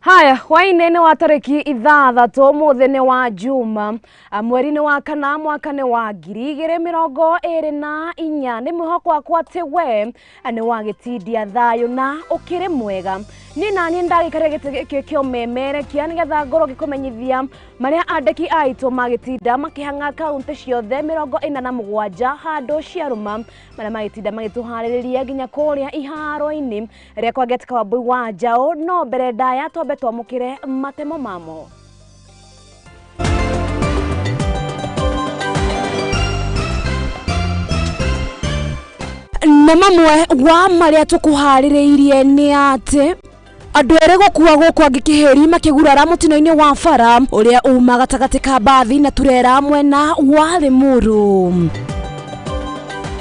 Haya, hwaĩ-inĩ nĩ wa tarĩki 6, ũmũthĩ nĩ wa Juma, mweri-inĩ wa 4, mwaka nĩ wa 2024. Nĩ mwĩhoko wakwa atĩ we nĩ wagĩtindia thayũ na ũkĩrĩ mwega. Niĩ naniĩ ndagĩkarĩa gĩtĩ gĩkĩ kĩa ũmemerekia nĩgetha ngorwo ngĩkũmenyithia marĩa andĩki aitũ magĩtinda makĩhang'a kaũntĩ ciothe 47 handũ ciarũma, marĩa magĩtinda magĩtũharĩrĩria nginya kũrĩa iharo-inĩ rĩakwa ngetika Wambui wa Njaũ. No mbere ndaya twambe twamũkĩre matemo mamo. Na mamwe wa marĩa tũkũharĩrĩirie nĩ atĩ andũ erĩ gũkua gũkũ angĩ kĩhĩri makĩgurara mũtino-inĩ wa bara ũrĩa uma gatagatĩ ka mbathi na turera mwena wa Limuru.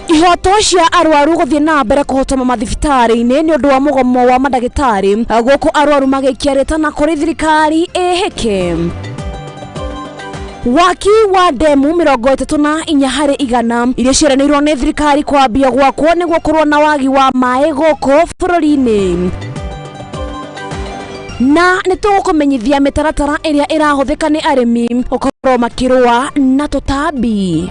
Ihoto cia arwaru gũthiĩ na mbere kũhotoma mathibitarĩ-inĩ nĩ ũndũ wa mũgomo wa mandagĩtarĩ, gũkũ arwaru magĩikia rĩtana kũrĩ thirikari ĩhĩke. Waki wa ndemu 34 harĩ igana iria ciĩranĩirwo nĩ thirikari kwambia gwakwo nĩguo kũrũa na wagi wa maĩ gũkũ bũrũri-inĩ. Na nĩ tũgũkũmenyithia mĩtaratara ĩrĩa ĩrahũthĩka nĩ arĩmi gũkorwo makĩrũa na tũtambi.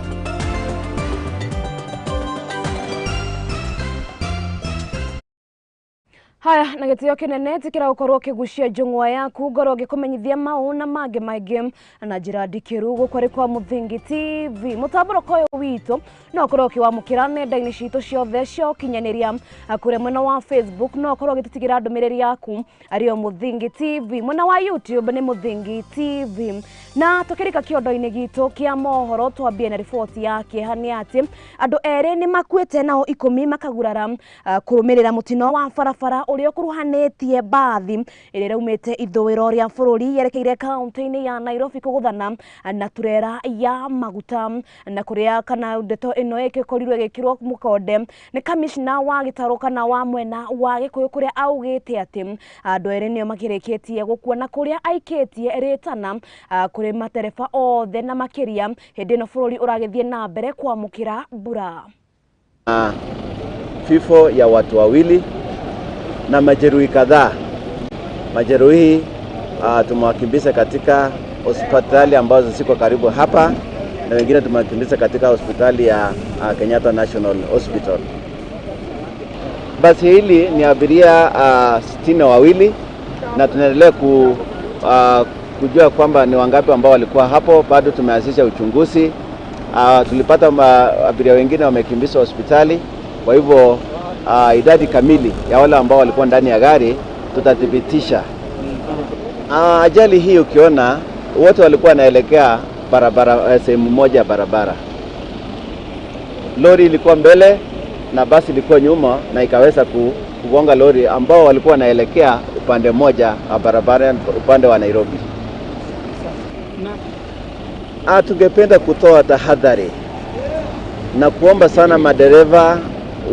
Haya, na gĩtĩo kĩnene tĩkĩra gũkorwo ũkĩgucia njũng'wa yaku ngorwo ngĩkũmenyithia mau na mangĩ maingĩ na njĩra ndikĩru gũkũ arĩ kwa Mũthingi TV. Mũtambũrũko ũyũ witũ no ũkorwo ũkĩwamũkĩra nenda-inĩ citũ ciothe cia ũkinyanĩria, kũrĩa mwena wa Facebook no ũkorwo ũgĩtũtigĩra ndũmĩrĩri yaku arĩo Mũthingi TV, mwena wa YouTube nĩ Mũthingi TV. Na tũkĩrika kĩondo-inĩ gitũ kĩa mohoro twambie na riboti ya kĩeha nĩ atĩ andũ erĩ nĩ makuĩte nao 10 makagurara kũrũmĩrĩra mũtino wa barabara ũrĩa ũkuruhanĩtie mbathi ĩrĩa ĩraumĩte ithũĩro rĩa bũrũri yerekeire kaunti-inĩ ya Nairobi kũgũthana na turera ya maguta, na kũrĩa kana ndeto ĩno ĩgĩkorirwo ĩgĩkĩrwo mũkonde nĩ kamishna wa gĩtarũ kana wa mwena wa Gĩkũyũ kũrĩa augĩte atĩ andũ erĩ nĩo makĩrĩkĩtie gũkua na kũrĩa aikĩtie rĩtana kũrĩ matereba othe na makĩria hĩndĩ ĩno bũrũri ũragĩthiĩ na mbere kwamũkĩra mbura. Vifo ya watu wawili na majeruhi kadhaa. Majeruhi tumewakimbiza katika hospitali ambazo ziko karibu hapa na wengine tumewakimbiza katika hospitali ya Kenyatta National Hospital. Basi hili ni abiria 62 na tunaendelea kujua kwamba ni wangapi ambao walikuwa hapo. Bado tumeanzisha uchunguzi. Tulipata abiria wengine wamekimbizwa hospitali, kwa hivyo idadi kamili ya wale ambao walikuwa ndani ya gari tutathibitisha. Ajali hii ukiona wote walikuwa wanaelekea barabara, sehemu moja ya barabara. Lori ilikuwa mbele na basi ilikuwa nyuma na ikaweza kugonga lori ambao walikuwa wanaelekea upande moja wa barabara, upande wa Nairobi. Tungependa kutoa tahadhari na kuomba sana madereva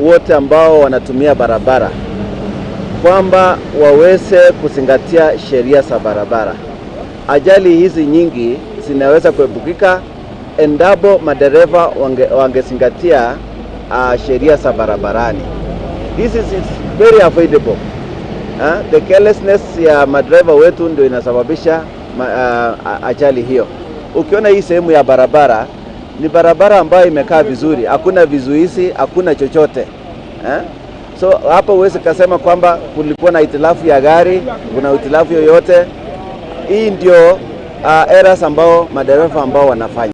wote ambao wanatumia barabara kwamba waweze kuzingatia sheria za barabara. Ajali hizi nyingi zinaweza kuepukika endapo madereva wangezingatia sheria za barabarani. This is very avoidable. The carelessness ya madereva wetu ndio inasababisha ajali hiyo. Ukiona hii sehemu ya barabara ni barabara ambayo imekaa vizuri, hakuna vizuizi, hakuna chochote. So hapo huwezi kusema kwamba kulikuwa na itilafu ya gari, kuna itilafu yoyote. Hii ndio errors ambao madereva ambao wanafanya.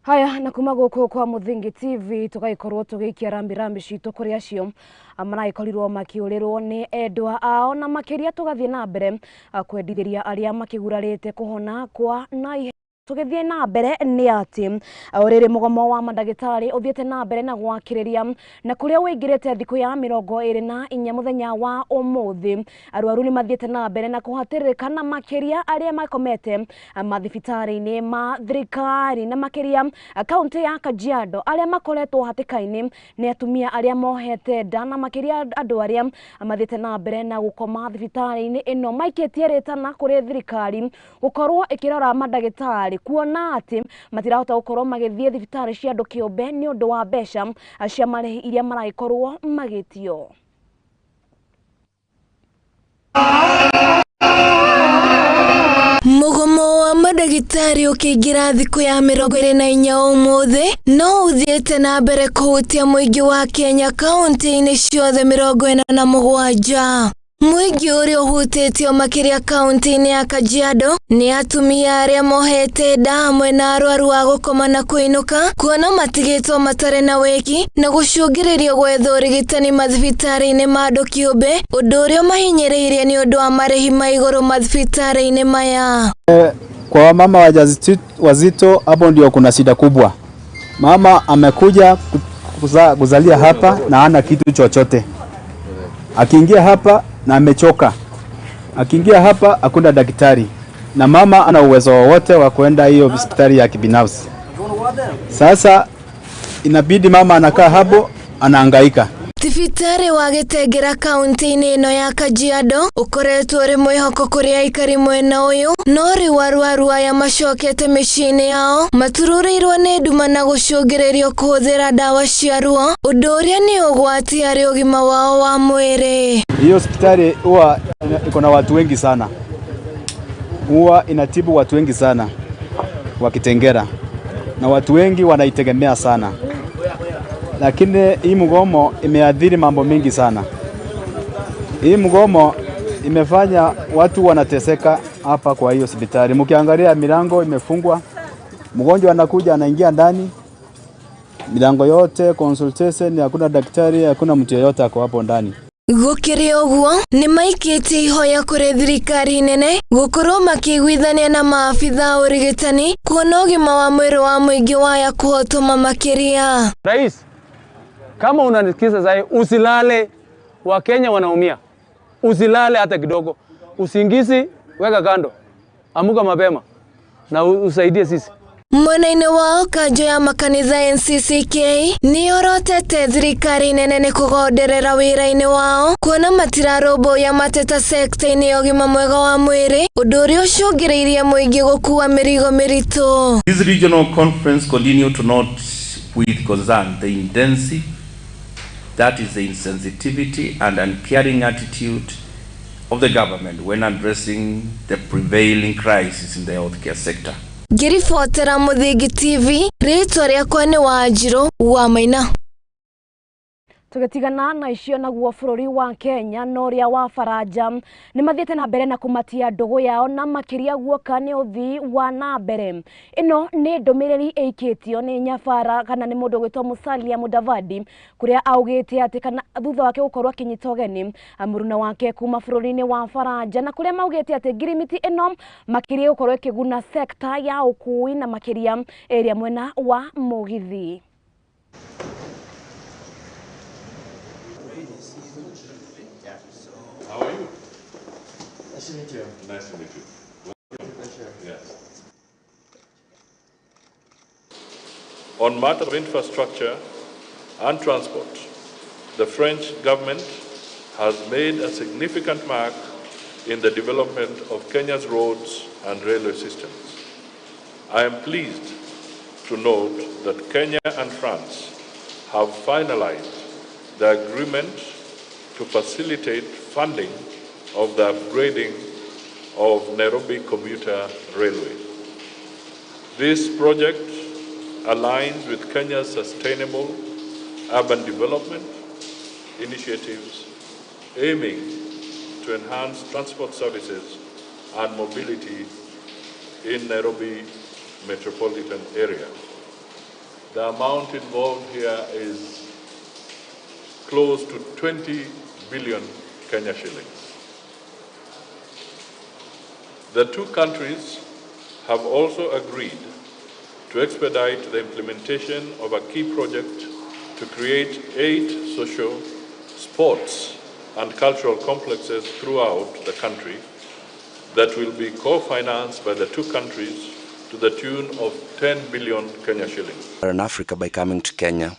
Haya, na kuma gũkũ kwa Mũthingi TV tũgagĩkorwo tũgĩikia rambi rambi citũ kũrĩ acio maragĩkorirwo makĩũrĩrwo nĩ endwa ao, na makĩria tũgathiĩ na mbere kwendithĩria arĩa makĩgurarĩte kũhona kwa naihenya. Tũgĩthiĩ na mbere nĩ atĩ o rĩrĩ mũgomo wa mandagĩtarĩ ũthiĩte na mbere na gwakĩrĩria na kũrĩa ũingĩrĩte thikũ ya 24 mũthenya wa ũmũthĩ, arwaru nĩ mathiĩte na mbere na kũhatĩrĩrĩka na makĩria arĩa makomete mathibitarĩ-inĩ ma thirikari na makĩria kaũntĩ ya Kajiado arĩa makoretwo hatĩka-inĩ nĩ atumia arĩa mohete nda na makĩria andũ arĩa mathiĩte na mbere na gũkoma thibitarĩ-inĩ ĩno maikĩtie rĩtana kũrĩ thirikari gũkorwo ĩkĩrora mandagĩtarĩ kuona atĩ matirahota gũkorwo magĩthiĩ thibitarĩ cia andũ kĩũmbe nĩ ũndũ wa mbeca cia marĩhi iria maragĩkorwo magĩtio. Thibitari ũkĩingĩra thikũ ya 24 ũmũthĩ no ũthiĩte na mbere kũhutia mũingĩ wa Kenya kaunti-inĩ ciothe 47. Mũingĩ ũrĩa ũhutĩtio makĩria kaunti-inĩ ya Kajiado nĩ atumia arĩa mohete nda hamwe na arwaru a gũkoma na kũinũka kuona matigĩtwo matarĩ na wĩki na gũcũngĩrĩrio gwetha ũrigitani mathibitarĩ-inĩ ma andũ kĩũmbe, ũndũ ũrĩa ũmahinyĩrĩirie nĩ ũndũ wa marĩhi ma igũrũ mathibitarĩ-inĩ maya. Kwa wamama wajawazito hapo ndio kuna shida kubwa. Mama amekuja kuzalia hapa na hana kitu chochote. Akiingia hapa na amechoka. Akiingia hapa hakuna daktari na mama ana uwezo wowote wa kwenda hiyo hospitali ya kibinafsi. Sasa inabidi mama anakaa hapo anahangaika. Thibitarĩ wa Gĩtengera kaunti-inĩ ĩno ya Kajiado ũkoretwo ũrĩ mwĩhoko kũrĩ aikari mwena ũyũ, no rĩu arwaru aya macokete mĩciĩ-inĩ yao matururĩirwo nĩ nduma na gũcũngĩrĩrio kũhũthĩra ndawa cia ruo, ũndũ ũrĩa nĩ ũgwati harĩ ũgima wao wa mwĩrĩ. Hiyo hospitali huwa iko na watu wengi sana, huwa inatibu watu wengi sana wa Kitengera na watu wengi wanaitegemea sana. Lakini hii mgomo imeathiri mambo mingi sana. Hii mgomo imefanya watu wanateseka hapa kwa hiyo hospitali. Mkiangalia milango imefungwa, mgonjwa anakuja anaingia ndani, milango yote consultation, hakuna daktari, hakuna mtu yeyote ako hapo ndani. Gũkĩrĩ ũguo nĩ maikĩtie ihoya kũrĩ thirikari nene gũkorwo makĩiguithania na maabitha a ũrigitani kuona ũgima wa mwĩrĩ wa mũingĩ waya kũhotoma makĩria. Rais, kama unanisikiza sasa, usilale. Wakenya wanaumia. Usilale hata kidogo. Usingizi weka kando. Amuka mapema na usaidie sisi. Mwena-inĩ wao kanjũ ya makanitha NCCK nĩyorotete thirikari nene nĩ kũgonderera wĩra-inĩ wao kuona matirarũmbũiya mateta sekta-inĩ ya ũgima mwega wa mwĩrĩ, ũndũ ũrĩa ũcũngĩrĩirie mũingĩ gũkua mĩrigo mĩritũ. This regional conference continue to note with concern the intensity, that is the insensitivity and uncaring attitude of the government when addressing the prevailing crisis in the healthcare sector. Ngĩribotera Mũthingi TV, rĩtwa rĩakwa nĩ Wanjirũ wa Maina. Tũgĩtigana na icio naguo bũrũri wa Kenya na ũrĩa wa Faranja nĩ mathiĩte na mbere na kũmatia ndũgũ yao na makĩria guoka nĩ ũthii wa na mbere. Ĩno nĩ ndũmĩrĩri ĩikĩtio nĩ nyabara kana nĩ mũndũ ũgwĩtwo Musalia Mudavadi kũrĩa augĩte atĩ kana thutha wake gũkorwo akĩnyita ũgeni mũruna wake kuma bũrũri-inĩ wa Faranja na kũrĩa maugĩte atĩ ngirimiti ĩno makĩria gũkorwo ĩkĩguna sekta ya ũkui na makĩria ĩrĩa mwena wa mũgithi. How are you? Nice to meet you. Nice to meet you. Pleasure. Yes. On matter of infrastructure and transport, the French government has made a significant mark in the development of Kenya's roads and railway systems. I am pleased to note that Kenya and France have finalized the agreement to facilitate funding of the upgrading of Nairobi commuter railway. This project aligns with Kenya's sustainable urban development initiatives aiming to enhance transport services and mobility in Nairobi metropolitan area. The amount involved here is close to 20 billion Kenya shillings. The two countries have also agreed to expedite the implementation of a key project to create 8 social, sports, and cultural complexes throughout the country that will be co-financed by the two countries to the tune of 10 billion Kenya shillings. In Africa, by coming to Kenya,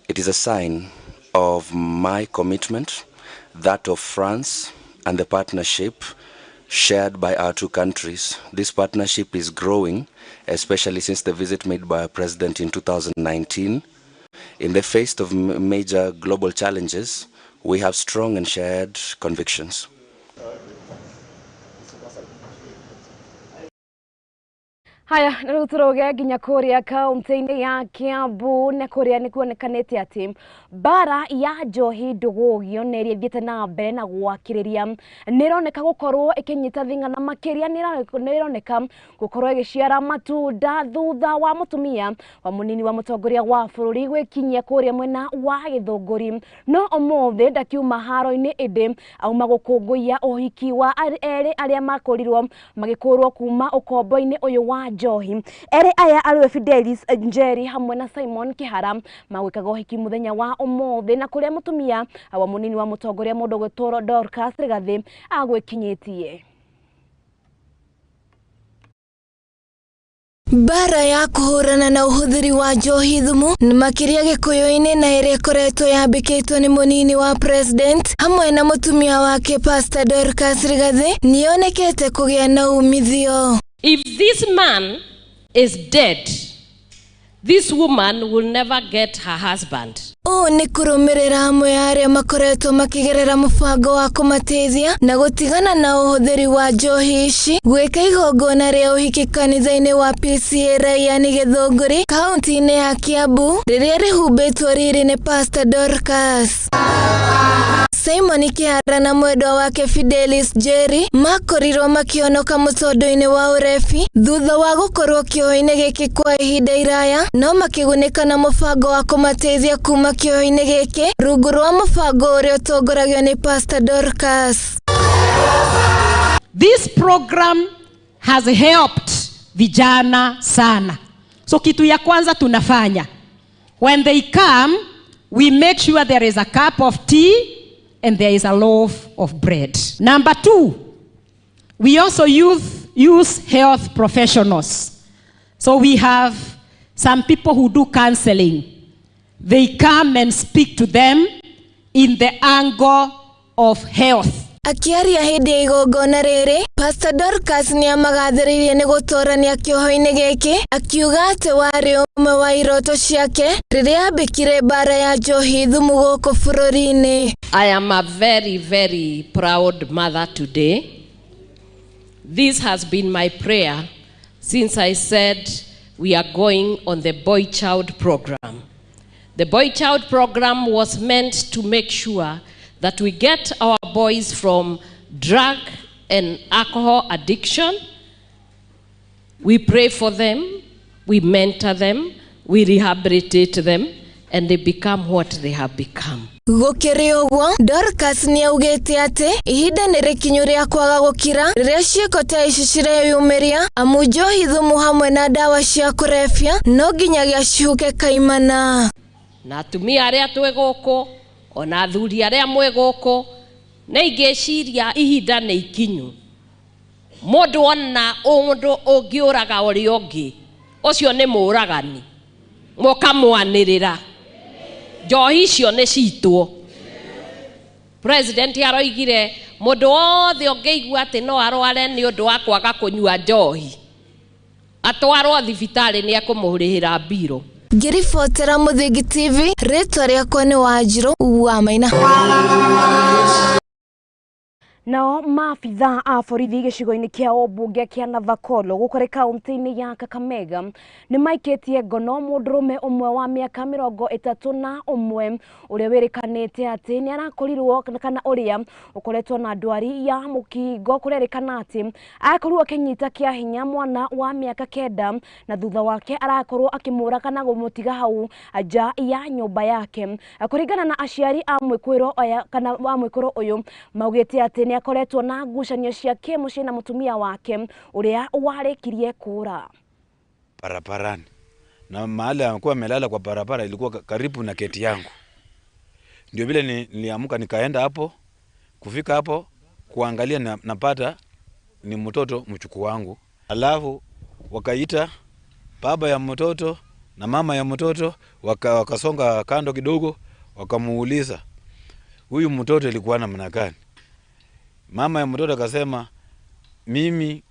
it is a sign of my commitment, that of France, and the partnership shared by our two countries. This partnership is growing, especially since the visit made by our president in 2019. In the face of major global challenges, we have strong and shared convictions. Haya, na rĩu tũrũge nginya kũrĩa kaunti-inĩ ya Kiambu na kũrĩa nĩ kuonekanĩte atĩ mbara ya njohi ndũgũgio nĩ ĩrĩa ĩthiĩte na mbere na gwakĩrĩria nĩ ĩroneka gũkorwo ĩkĩnyita thing'ana makĩria, nĩ ĩroneka gũkorwo ĩgĩciara matunda thutha wa mũtumia wa mũnini wa mũtongoria wa bũrũri gwĩkinyia kũrĩa mwena wa Gĩthũngũri. No ũmũthĩ ndakiuma haro-inĩ ĩndĩ auma gũkũngũiya ũhiki wa erĩ arĩa makorirwo magĩkũrwo kuma ũkombo-inĩ ũyũ wa njohi. Erĩ aya arĩwe Fidelis Njeri hamwe na Simon Kihara magwĩkaga ũhiki mũthenya wa ũmũthĩ na kũrĩa mũtumia wa mũnini wa mũtongoria mũndũ ũgwĩtwo Dorcas Rigathi agwĩkinyĩtie. Mbara ya kũhũrana na ũhũthĩri wa njohi thumu makĩria Gĩkũyũ-inĩ na ĩrĩa ĩkoretwo yambĩkĩtwo nĩ mũnini wa president hamwe na mũtumia wake Pastor Dorcas Rigathi nĩyonekete kũgĩa na umithio. If this man is dead, this woman will never get her husband. Ũũ nĩ kũrũmĩrĩra amwe a arĩa makoretwo makĩgerera mũbango wa kũmateithia na gũtigana na ũhũthĩri wa njohi ici gwĩka igongona rĩa ũhiki kanitha-inĩ wa PCEA Raiani Gĩthũngũri kaunti-inĩ ya Kiambu rĩrĩa rĩhumbĩtwo riri nĩ Pastor Dorcas. Simon Kihara na mwendwa wake Fidelis Njeri makorirwo makĩhonoka mũtondo-inĩ wa ũrebi thutha wa gũkorwo kĩoho-inĩ gĩkĩ kwa ihinda iraya, no makĩgunĩka na mũbango wa kũmateithia kuma kĩoho-inĩ gĩkĩ rungu rwa mũbango ũrĩa ũtongoragio nĩ Pastor Dorcas. This program has helped vijana sana. So kitu ya kwanza tunafanya, when they come, we make sure there is a cup of tea and there is a loaf of bread. Number two, we also use health professionals. So we have some people who do counseling. They come and speak to them in the angle of health. Akĩaria hĩndĩ ya igongona rĩrĩ, Pastor Dorcas nĩamagathĩrĩirie nĩ gũtũrania kĩoho-inĩ gĩkĩ, akiuga atĩ warĩ ũmwe wa iroto ciake rĩrĩa ambĩkire mbara ya njohi thumu gũkũ bũrũri-inĩ. I am a very, very proud mother today. This has been my prayer since I said we are going on the Boy Child program. The Boy Child program was meant to make sure that we get our boys from drug and alcohol addiction. We pray for them, we mentor them, we rehabilitate them, and they become what they have become. Gũkĩrĩ ũguo, Dorcas nĩaugĩte atĩ ihinda nĩ rĩkinyu rĩa kwaga gũkira rĩrĩa ciĩko ta ici cireyumĩria, amu njohi thumu hamwe na ndawa cia kũrebia no nginyagia cihuke kaimana. Na atumia arĩa twĩ gũkũ ona athuri arĩa mwĩ gũkũ nĩ ingĩciria ihinda nĩ ikinyu mũndũ ona ũndũ ũngĩũraga ũrĩa ũngĩ ũcio nĩ mũũragani mũkamwanĩrĩra njohi icio nĩ citwo. President aroigire mũndũ wothe ũngĩigua atĩ no arware nĩ ũndũ wa kwaga kũnyua njohi atwarwo thibitarĩ nĩ ekũmũrĩhĩra mbirũ. Ngĩribotera Mũthingi TV, rĩtwa rĩakwa nĩ Wanjirũ wa Maina. Nao maabitha a borithi gĩcigo-inĩ kĩa ũmbunge kĩa Navakolo gũkũ kaunti-inĩ ya Kakamega nĩ maikĩtie ngono mũndũrũme ũmwe wa mĩaka 31 ũrĩa wĩrĩkanĩte atĩ nĩ arakorirwo kana ũrĩa ũkoretwo na ndwari ya mũkingo. Kũrerĩkana atĩ akorirwo akĩnyita kĩa hinya mwana wa mĩaka 9 na thutha wake arakorwo akĩmũra kana kũmũtiga hau nja ya nyũmba yake. Kũringana na aciari a mwĩkũĩrwo aya kana wa mwĩkũĩrwo ũyũ maugĩte atĩ nĩ akoretwo na ngucanio cia kĩmũciĩ na mũtumia wake ũrĩa warĩkirie kũra barabarani, na mahali alikuwa amelala kwa barabara ilikuwa karibu na keti yangu. Ndio vile niliamka nikaenda hapo, kufika hapo kuangalia napata ni mtoto mchukuu wangu. Alafu wakaita baba ya mtoto na mama ya mtoto, wakasonga kando kidogo, wakamuuliza huyu mtoto ilikuwa namna gani. Mama ya mtoto akasema mimi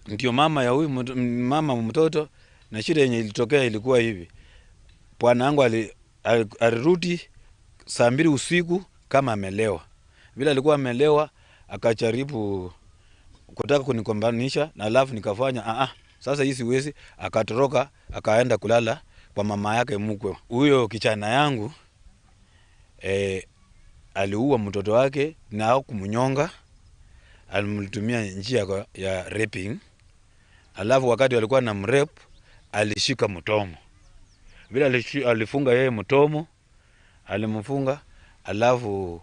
ndio mama ya huyu mama mtoto, na shida yenye ilitokea ilikuwa hivi. Bwana wangu alirudi saa 2 usiku kama amelewa. Vile alikuwa amelewa akajaribu kutaka kunikombanisha, na alafu nikafanya Sasa hii siwezi, akatoroka akaenda kulala kwa mama yake mkwe. Huyo kichana yangu aliua mtoto wake na kumnyonga, alimtumia njia ya raping. Alafu wakati alikuwa na mrape alishika mtomo. Vile alifunga yeye mtomo, alimfunga, alafu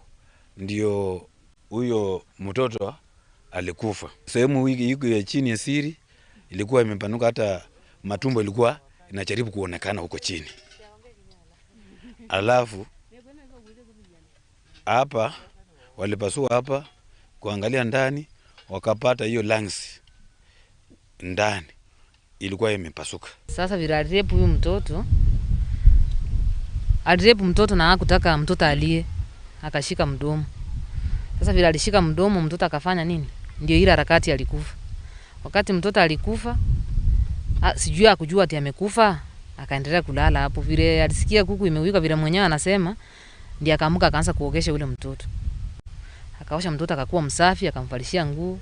ndio huyo mtoto alikufa. Sehemu hii ya chini ya siri ilikuwa imepanuka, hata matumbo ilikuwa inajaribu kuonekana huko chini. Alafu hapa walipasua hapa kuangalia ndani, wakapata hiyo lungs ndani ilikuwa imepasuka. Sasa vile alirepu huyu mtoto, alirepu mtoto na hakutaka mtoto alie, akashika mdomo. Sasa vile alishika mdomo mtoto akafanya nini? Ndio ile harakati alikufa. Wakati mtoto alikufa, sijui akujua ati amekufa, akaendelea kulala hapo. Vile alisikia kuku imewika vile mwenyewe anasema, ndiye akaamka akaanza kuogesha yule mtoto. Akaosha mtoto akakuwa msafi, akamvalishia nguo.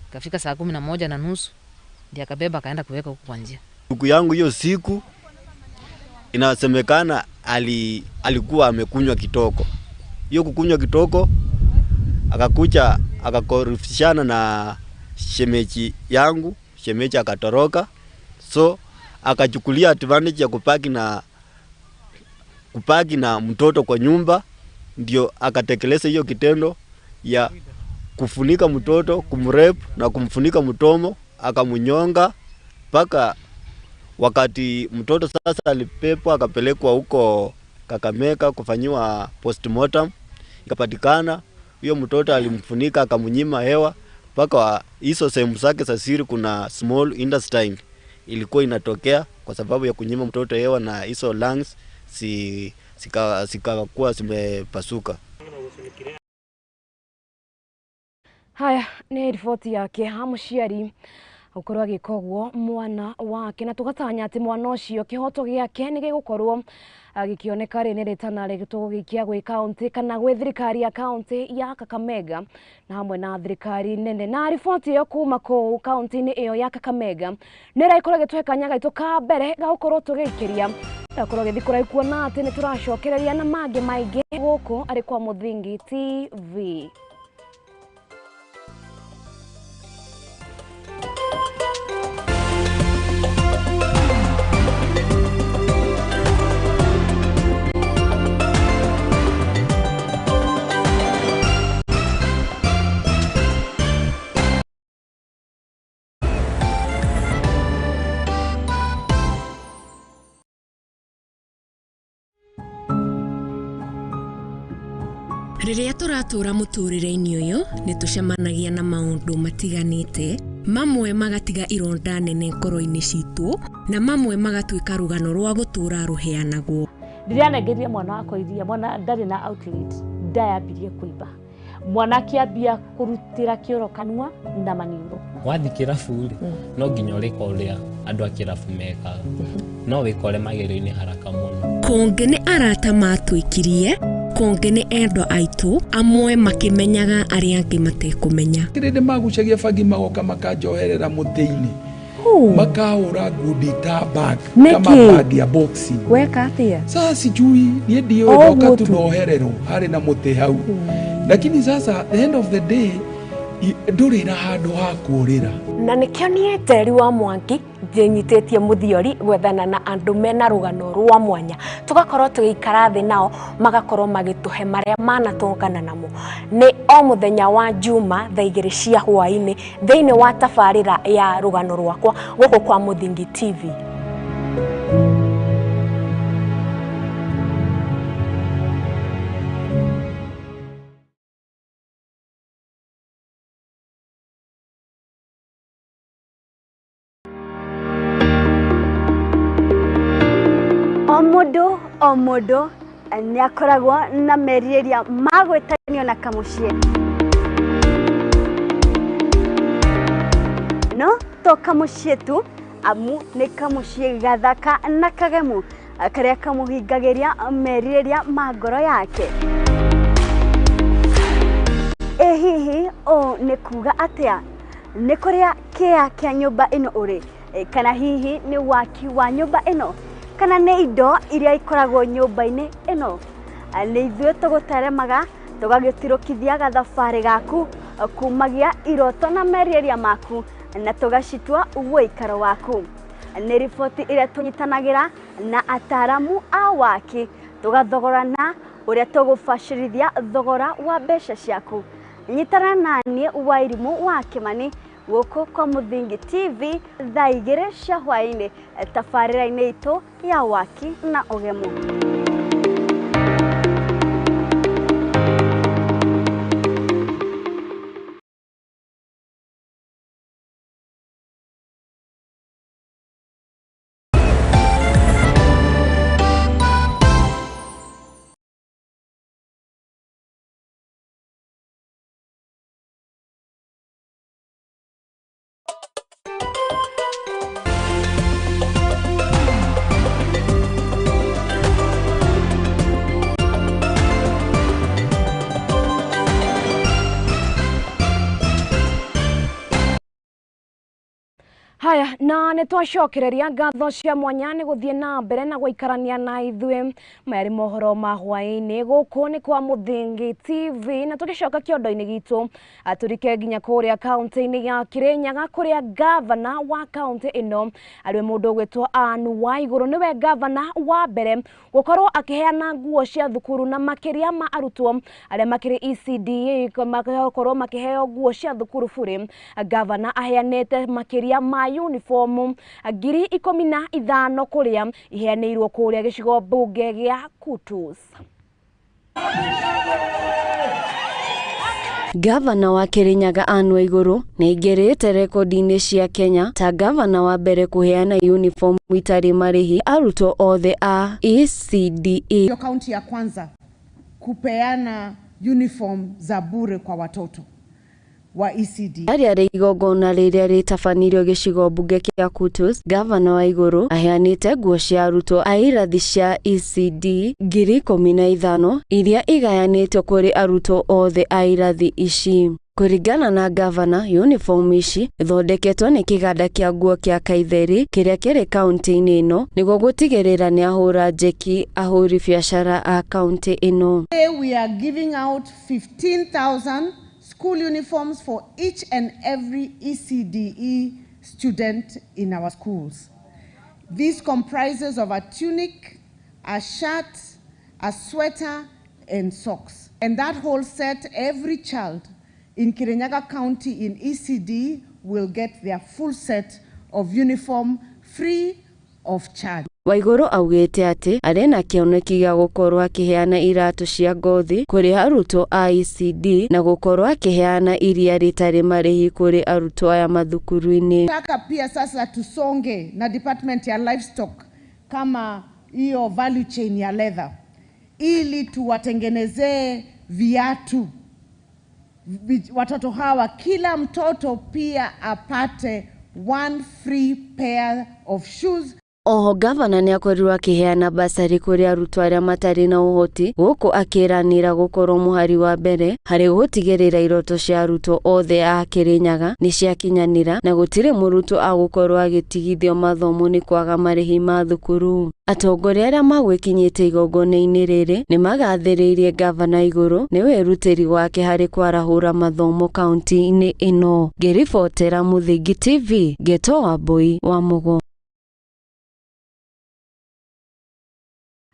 Ikafika saa 11:30 ndiye akabeba akaenda kuweka huko kwa njia. Ndugu yangu hiyo siku inasemekana alikuwa amekunywa kitoko. Hiyo kukunywa kitoko akakuja akakorofishana na shemeji yangu, shemeji akatoroka. So akachukulia advantage ya kupaki na mtoto kwa nyumba, ndio akatekeleza hiyo kitendo ya kufunika mtoto, kumrape na kumfunika mtomo, akamunyonga mpaka wakati mtoto sasa alipepwa akapelekwa huko Kakamega kufanyiwa postmortem. Ikapatikana huyo mtoto alimfunika akamnyima hewa mpaka hizo sehemu zake za siri, kuna small intestine ilikuwa inatokea kwa sababu ya kunyima mtoto hewa, na hizo lungs sikakuwa zimepasuka. Haya ni riboti yake ha muciari gukorwo agĩka ũguo mwana wake, na tũgatanya atĩ mwana ũcio kĩhoto gĩake nĩ gĩgũkorwo gĩkĩoneka rĩ nĩ rĩtana rĩtũgũgĩikia gwĩ kaunti kana gwĩ thirikari ya kaunti ya Kakamega na hamwe na thirikari nene. Na riboti ĩyo kuma kũu kaunti-inĩ ĩyo ya Kakamega nĩ ĩragĩkorwo ĩgĩtũhe kanya gaitũ ka mbere ga gũkorwo tũgĩikĩria gakorwo gĩthiĩ kũraihu kuona atĩ nĩ tũracokereria na mangĩ maingĩ gũkũ arĩ kwa Mũthingi TV. Rĩrĩa tũratũra mũtũrĩre-inĩ ũyũ nĩ tũcemanagia na maũndũ matiganĩte, mamwe magatiga ironda nene ngoro-inĩ citũ na mamwe magatuĩka rũgano rwa gũtũra rũheanagwo. Ndĩranengeria mwana wakwa iria, mwana ndarĩ na outlet, ndayambirie kũimba, mwana akĩambia kũrutĩra kĩoro kanua na maniũrũ. Wathiĩ kĩrabu rĩ, no nginya ũrĩka ũrĩa andũ a kĩrabu mekaga, no wĩkore magerio-inĩ haraka mũno. Kũngĩ nĩ arata matwĩkirie, kũngĩ nĩ endwa aitũ, amwe makĩmenyaga arĩa angĩ matekũmenya. Rĩrĩ magucagia bangi magoka makanjoherera mũtĩ-inĩ, makahũra ngundi ta bag kama bag ya boxing. Weka atĩa? Sasa sijui niĩ ndiũĩ, ndoka tu nohererwo harĩ na mũtĩ hau. Lakini sasa the end of the day ndũrĩ na handũ ha kũũrĩra. Na nĩkĩo niĩ Njeri wa Mwangi njĩnyitĩtie mũthiori gwethana na andũ mena rũgano rwa mwanya, tũgakorwo tũgĩikara thĩ nao magakorwo magĩtũhe marĩa manatũngana namo. Nĩ o mũthenya wa Juma thaa 2 cia hwaĩ-inĩ thĩinĩ wa tabarĩra ya rũgano rwakwa gũkũ kwa Mũthingi TV. O mũndũ nĩ akoragwo na merirĩria ma gwĩtanio na kamũciĩ, no to kamũciĩ tu, amu nĩ kamũciĩ gathaka na kagemu karĩa kamũhingagĩria merirĩria ma ngoro yake. Ĩ hihi ũũ nĩ kuga atĩa? Nĩ kũrĩa kĩa kĩa nyũmba ĩno ũrĩ Kana hihi nĩ waki wa nyũmba ĩno, kana nĩ indo iria ikoragwo nyũmba-inĩ ĩno? Nĩ ithuĩ tũgũteremaga tũgagĩtirũkithia gathabarĩ gaku kumagia iroto na merirĩria maku na tũgacitua ũikaro waku. Nĩ riboti ĩrĩa tũnyitanagĩra na ataramu a waki tũgathogorana ũrĩa tũgũbacĩrithia thogora wa mbeca ciaku. Nyitana naniĩ Wairimũ wa Kĩmani gũkũ kwa Mũthingi TV thaa 2 cia hwaĩ-inĩ tabarĩra-inĩ itũ ya waki na ũgemu. Haya, na nĩ twacokereria ngatho cia mwanya nĩ gũthiĩ na mbere na gũikarania na ithuĩ. Maya nĩ mohoro ma hwaĩ-inĩ gũkũ nĩ kwa Mũthingi TV, na tũgĩcoka kĩondo-inĩ gitũ atũrike nginya kũrĩa kaunti-inĩ ya Kirinyaga kũrĩa gavana wa kaunti ĩno arĩ mũndũ ũgwĩtwo Anne Waigũrũ nĩwe gavana wa mbere gũkorwo akĩheana nguo cia thukuru na makĩria ma arutwo arĩa makĩrĩ ECDA magakorwo makĩheo nguo cia thukuru bure. Gavana aheanĩte makĩria ma uniform 15,000 kuria iheanĩirwo kuria gĩcigo mbunge gĩa Kutus. Gavana wa Kirinyaga Anne Waigũrũ nĩaingĩrĩte rekondi-inĩ cia Kenya ta gavana wa mbere kũheana uniform itarĩ marĩhi arutwo othe a ECDE. Ndio kaunti ya kwanza kupeana uniform za bure kwa watoto wa ECD. Rĩarĩ igongona rĩrĩa rĩtabanirio gĩcigo mbunge kĩa Kutus, gavana Waigũrũ aheanĩte nguo cia arutwo a irathi cia ECD 15,000 iria igayanĩtio kũrĩ arutwo othe a irathi ici. Kũringana na gavana, uniform ici ithondeketwo nĩ kĩganda kĩa nguo kĩa Kaitheri kĩrĩa kĩrĩ kaunti-inĩ ĩno nĩguo gũtigĩrĩra nĩ ahũra njeki ahũri biacara a kaunti ĩno. We are giving out 15,000 school uniforms for each and every ECDE student in our schools. This comprises of a tunic, a shirt, a sweater, and socks. And that whole set, every child in Kirinyaga County in ECD will get their full set of uniform free of charge. Waigũrũ augĩte atĩ arĩ na kĩoneki gĩa gũkorwo akĩheana iratũ cia ngothi kũrĩ arutwo a ECD na gũkorwo akĩheana iria rĩtarĩ marĩhi kũrĩ arutwo aya mathukuru-inĩ. Nataka pia sasa tusonge na department ya livestock kama hiyo value chain ya leather ili tuwatengenezee viatu watoto hawa, kila mtoto pia apate one free pair of shoes. Oho gavana nĩ akorirwo akĩheana basari kũrĩ arutwo arĩa matarĩ na ũhoti gũkũ akĩranĩra gũkorwo mũhari wa mbere harĩ gũtigĩrĩra iroto cia arutwo othe a Kirinyaga nĩ ciakinyanĩra na gũtirĩ mũrutwo agũkorwo agĩtigithio mathomo nĩ kwaga marĩhi ma thukuru. Atongoria arĩa magwĩkinyĩte igongona-inĩ rĩrĩ nĩ magathĩrĩirie gavana Igũrũ nĩ wĩrutĩri wake harĩ kwarahũra mathomo kaunti-inĩ ĩno. Ngĩribotera Mũthingi TV, Geto Wambui wa Mũgo.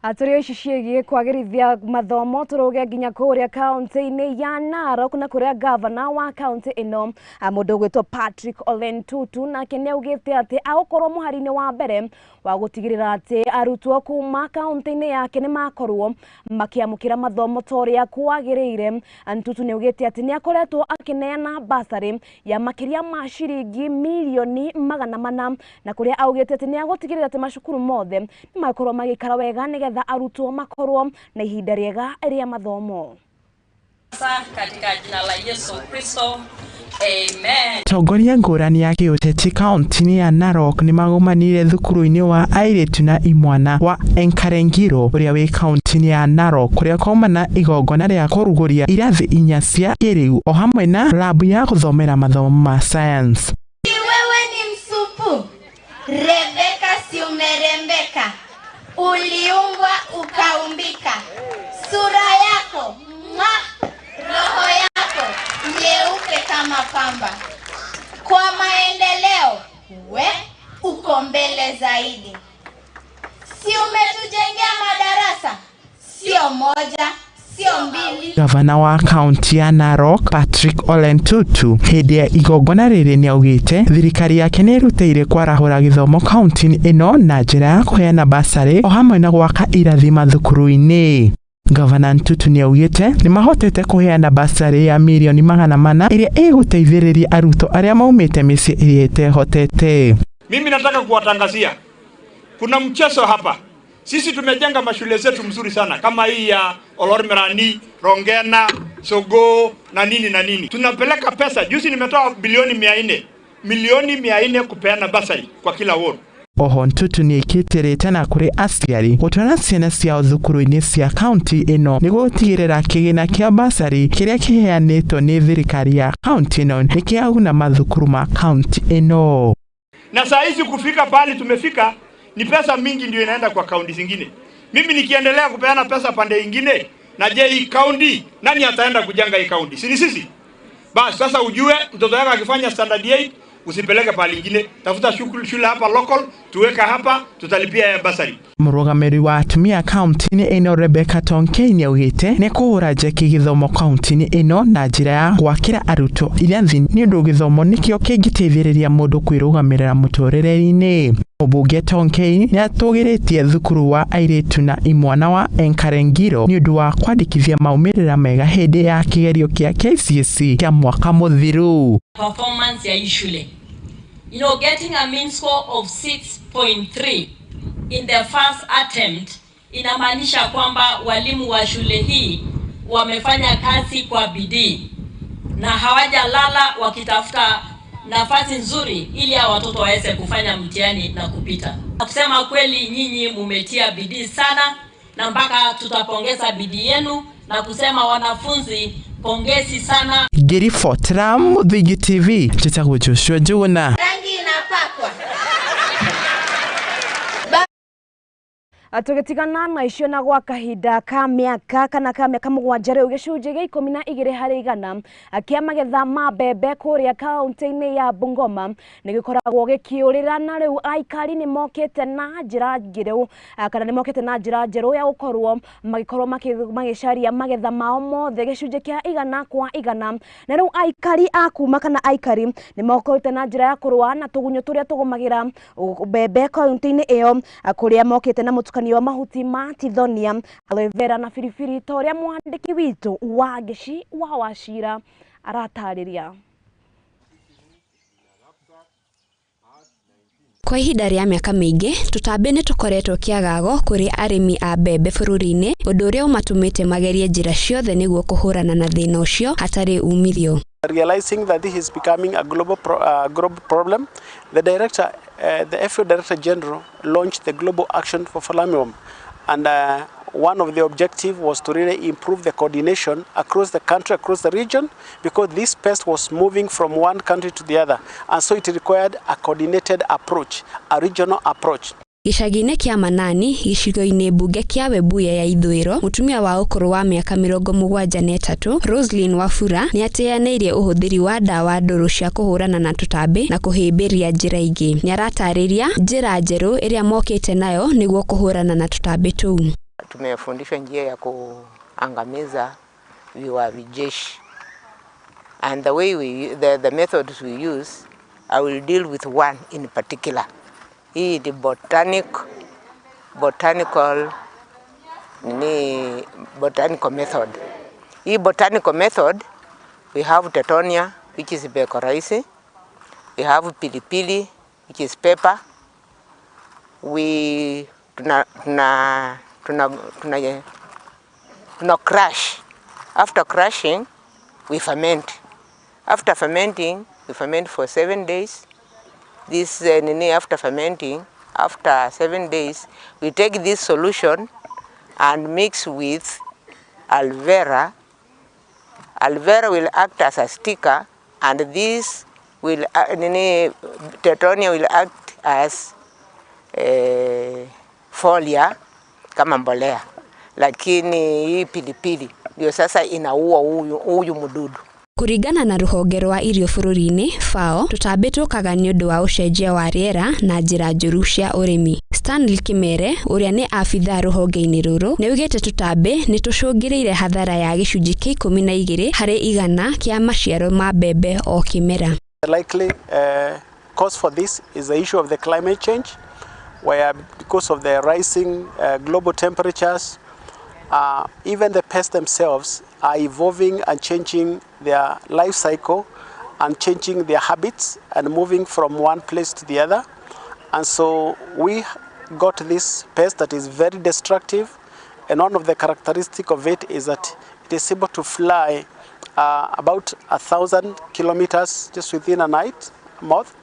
Atũrĩ ici ciĩgiĩ kwagĩrithia mathomo tũrũge nginya kũrĩa kaunti-inĩ ya Narok na kũrĩa gavana wa kaunti ĩno mũndũ ũgwĩtwo Patrick Ole Ntutu nake nĩ augĩte atĩ agũkorwo mũhari-inĩ wa mbere wa gũtigĩrĩra atĩ arutwo kuma kaunti-inĩ yake nĩ makorwo makĩamũkĩra mathomo ta ũrĩa kwagĩrĩire. Ntutu nĩ augĩte atĩ nĩ akoretwo akĩneana basarĩ ya makĩria ma ciringi mirioni 400 na kũrĩa augĩte atĩ nĩ agũtigĩrĩra atĩ macukuru mothe nĩ makorwo magĩikara wega nĩgetha arutwo makorwo na ihinda rĩega rĩa mathomo. Katika jina la Yesu Kristo, amen. Atongoria ngũrani ya kĩũteti kaunti-inĩ ya Narok nĩmagomanire thukuru-inĩ wa airĩtu na imwana wa Enkarengiro ũrĩa wĩ kaunti-inĩ ya Narok kũrĩa kwauma igongona rĩa kũrugũria irathi 4 cia kĩrĩu o hamwe na rabu ya gũthomera mathomo ma science. Wewe ni msupu. Rebeka, si umerembeka, uliumbwa ukaumbika, sura yako mwa, roho yako nyeupe kama pamba. Kwa maendeleo we uko mbele zaidi. Si umetujengea madarasa, sio moja, sio mbili. Gavana wa kaunti ya Narok Patrick Ole Ntutu hĩndĩ ya igongona rĩrĩ nĩaugĩte thirikari yake nĩĩrutĩire kwarahũra gĩthomo kaunti-inĩ ĩno na njĩra ya kũheana basarĩ o hamwe na gwaka irathi mathukuru-inĩ. Gavana Ntutu nĩaugĩte nĩmahotete kũheana basarĩ ya mirioni 400 ĩrĩa ĩgũteithĩrĩria arutwo arĩa maumĩte mĩciĩ ĩrĩa ĩtehotete. Mimi nataka kuwatangazia kuna mchezo hapa. Sisi tumejenga mashule zetu mzuri sana kama hii ya Olormerani, Rongena, Sogo na nini na nini. Tunapeleka pesa. Juzi nimetoa bilioni 400. Milioni 400 kupeana basari kwa kila ward. Oho Ntutu nĩekĩte rĩtana kũrĩ aciari gũtwara ciana ciao thukuru-inĩ cia kaunti ĩno nĩguo gũtigĩrĩra kĩgĩna kĩa basari kĩrĩa kĩheanĩtwo nĩ thirikari ya kaunti ĩno nĩkĩaguna mathukuru ma kaunti ĩno. Na saa hizi kufika pahali tumefika ni pesa mingi ndio inaenda kwa kaunti zingine. Mimi nikiendelea kupeana pesa pande ingine, na je hii kaunti nani ataenda kujenga hii kaunti? Si ni sisi? Basi sasa ujue mtoto wako akifanya standard 8 usipeleke pahali ingine, tafuta shule hapa local, tuweka hapa, tutalipia ya basari. Mũrũgamĩrĩri wa atumia kaunti-inĩ ĩno Rebecca Tonkei nĩaugĩte nĩ kũhũra njeki gĩthomo kaunti-inĩ ĩno na njĩra ya gwakĩra arutwo irathi nĩ ũndũ gĩthomo nĩkĩo kĩngĩteithĩrĩria mũndũ kwĩrũgamĩrĩra mũtũrĩre-inĩ. Mũmbunge Tonkei nĩatũgĩrĩtie thukuru wa airĩtu na imwana wa Enkarengiro nĩ ũndũ wa kwandĩkithia maumĩrĩra mega hĩndĩ ya kĩgerio kĩa KCSE kĩa mwaka mũthiru. Performance ya hii shule, you know, getting a mean score of 6.3 in the first attempt inamaanisha kwamba walimu wa shule hii wamefanya kazi kwa bidii na hawajalala wakitafuta nafasi nzuri ili hao watoto waweze kufanya mtihani na kupita. Kusema kweli, nyinyi mumetia bidii sana na mpaka tutapongeza bidii yenu na kusema wanafunzi pongezi sana. Ngĩribotera Mũthingi TV, njĩtagwo Joshua Njuguna. Rangi inapakwa. Tũgĩtigana na icio na gwa kahinda ka mĩaka kana ka mĩaka 7 rĩu gĩcunjĩ gĩa 12 harĩ igana kĩa magetha ma mbembe kũrĩa kaunti-inĩ ya Bungoma nĩ gĩkoragwo gĩkĩũrĩra na rĩu aikari nĩ mokĩte na njĩra njerũ kana nĩ mokĩte na njĩra njerũ ya gũkorwo magĩkorwo magĩcaria magetha mao mothe gĩcunjĩ kĩa 100 kwa 100 na rĩu aikari a kuma kana aikari nĩ mokĩte na njĩra ya kũrũa na tũgunyũ tũrĩa tũgũmagĩra mbembe kaunti-inĩ ĩyo kũrĩa mokĩte na mũtukanio wa mahuti ma tithonia, aloe vera na biribiri ta ũrĩa mwandĩki witũ wa Ngĩci wa Wachira aratarĩria. Kwa ihinda rĩa mĩaka mĩingĩ, tũtambi nĩ tũkoretwo kĩagago kũrĩ arĩmi a mbembe bũrũri-inĩ, ũndũ ũrĩa ũmatũmĩte magerie njĩra ciothe nĩguo kũhũrana na thĩna ũcio hatarĩ umithio. Realizing that this is becoming a global problem, the director, the FAO Director General launched the Global Action for Fall Armyworm, and one of the objectives was to really improve the coordination across the country, across the region, because this pest was moving from one country to the other, and so it required a coordinated approach, a regional approach. Gĩcagi-inĩ kĩa Manani gĩcigo-inĩ mbunge kĩa Webuye ya ithũĩro, mũtumia wa ũkũrũ wa mĩaka 73 Roslyn Wafura nĩateanĩirie ũhũthĩri wa ndawa ndũrũ cia kũhũrana na tũtambi na kũhĩmbĩria njĩra ingĩ. Nĩaratarĩria njĩra njerũ ĩrĩa mokĩte nayo nĩguo kũhũrana na tũtambi tũu. Tumefundishwa njia ya kuangamiza viwavi jeshi, and the way we the methods we use, I will deal with one in particular. Hii ni botanical method. Hii botanical method, we have tetonia, which is bekoraisi. We have pilipili, which is pepper. We tuna crush. After crushing, we ferment. After fermenting, we ferment for 7 days. This after fermenting, after 7 days, we take this solution and mix with aloe vera. Aloe vera will act as a sticker, and this will tetonia will act as folia kama mbolea, lakini hii pilipili ndio sasa inaua huyu mdudu. Kũringana na rũhonge rwa irio bũrũri-inĩ FAO, tũtambi tũkaga nĩ ũndũ wa ũcenjia wa rĩera na njĩra njũru cia ũrĩmi. Stanley Kimere ũrĩa nĩ abithaa rũhonge-inĩ rũrũ nĩaugĩte tũtambi nĩ tũcũngĩrĩire hathara ya gĩcunjĩ kĩa 12 harĩ igana kĩa maciaro ma mbembe o kĩmera. The likely cause for this is the issue of the climate change, where because of the rising global temperatures, even the pests themselves are evolving and changing their life cycle and changing their habits and moving from one place to the other. And so we got this pest that is very destructive, and one of the characteristics of it is that it is able to fly about 1,000 kilometers just within a night, moth,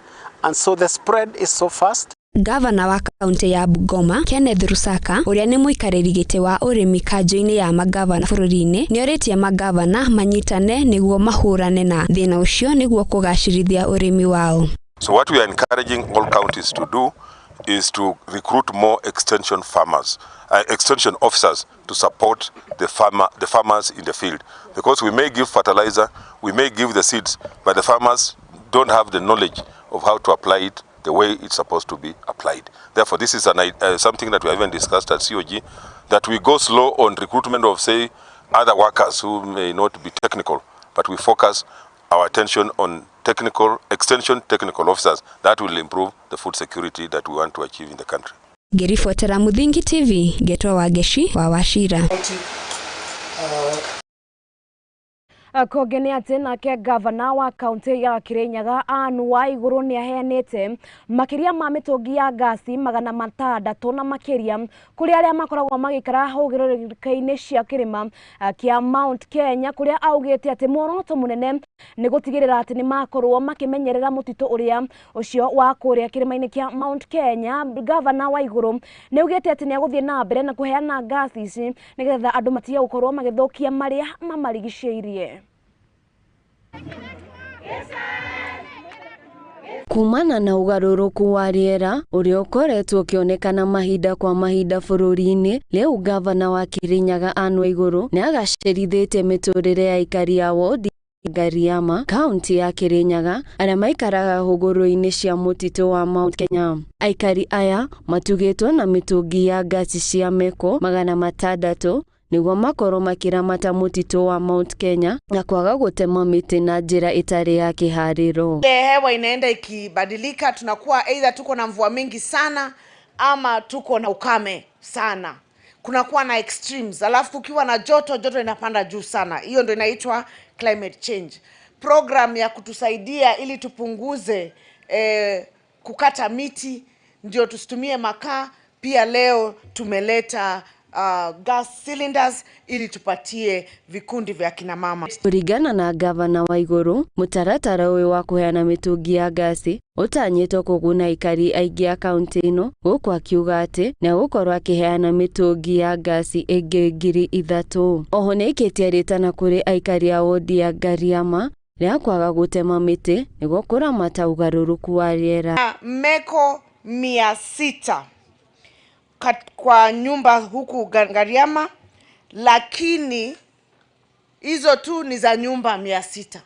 and so the spread is so fast. Gavana wa kaunti ya Bungoma Kenneth Lusaka ũrĩa nĩ mũikarĩri gĩtĩ wa ũrĩmi kanjũ-inĩ ya magavana bũrũri-inĩ nĩorĩtie magavana manyitane nĩguo mahũrane na thĩna ũcio nĩguo kũgacĩrithia ũrĩmi wao. So what we are encouraging all counties to do is to recruit more extension farmers, extension officers to support the farmers in the field, because we may give fertilizer, we may give the seeds, but the farmers don't have the knowledge of how to apply it the way it's supposed to be applied. Therefore, this is something that we haven't discussed at COG, that we go slow on recruitment of, say, other workers who may not be technical, but we focus our attention on technical extension technical officers that will improve the food security that we want to achieve in the country. Ngĩribotera Muthingi TV, ngetwo Wangeshi wa Wachira. Kũngĩ nĩ atĩ nake gavana wa kaunti ya Kirinyaga Anne Waiguru nĩ aheanĩte makĩria ma mĩtũngi ya ngasi 600 na makĩria kũrĩ arĩa makoragwo magĩikara hũgũrũrũka-inĩ cia kĩrĩma kĩa Mount Kenya, kũrĩa augĩte atĩ muoroto mũnene nĩ gũtigĩrĩra atĩ nĩ makorwo makĩmenyerera mũtitũ ũrĩa ũcio wa kũrĩa kĩrĩma-inĩ kĩa Mount Kenya. Gavana Waiguru nĩ augĩte atĩ nĩ egũthiĩ na mbere na kũheana ngasi ici nĩgetha andũ matige gũkorwo magĩthũkia marĩa mamarigicĩirie. Kumana na ũgarũrũku wa rĩera ũrĩa ũkoretwo ũkĩonekana mahinda kwa mahinda bũrũri-inĩ, rĩu gavana wa Kirinyaga Anne Waiguru nĩ agacĩrithĩtie mĩtũrĩre ya aikari a wodi Ngariama, kaunti ya Kirinyaga, arĩa maikaraga hũgũrũrũ-inĩ cia mũtitũ wa Mount Kenya. Aikari aya matugĩtwo na mĩtũngi ya ngasi cia meko 600 nĩguo makorwo makĩramata mũtitũ wa Mount Kenya na kwaga gũtema mĩtĩ na njĩra ĩtarĩ ya kĩharĩro. Hewa inaenda ikibadilika, tunakuwa either tuko na mvua mingi sana ama tuko na ukame sana. Kunakuwa na extremes, alafu kukiwa na joto, joto inapanda juu sana. Hiyo ndio inaitwa climate change. Program ya kutusaidia ili tupunguze kukata miti, ndio tusitumie makaa. Pia leo tumeleta gas cylinders ili tupatie vikundi vya kina mama. Kũringana na gavana Waiguru, mũtaratara ũyũ wa kũheana mĩtũngi ya ngasi ũtanyĩtwo kũguna aikari aingĩ a kaunti ĩno, gũkũ akiuga atĩ nĩegũkorwo akĩheana mĩtũngi ya ngasi ĩngĩ 3,000. Oho nĩaikĩtie rĩtana kũrĩ aikari a wodi ya Ngariama rĩa kwaga gũtema mĩtĩ nĩguo kũramata ũgarũrũku wa rĩera. Meko 600 kwa nyumba huku Ngariama, lakini hizo tu ni za nyumba 600.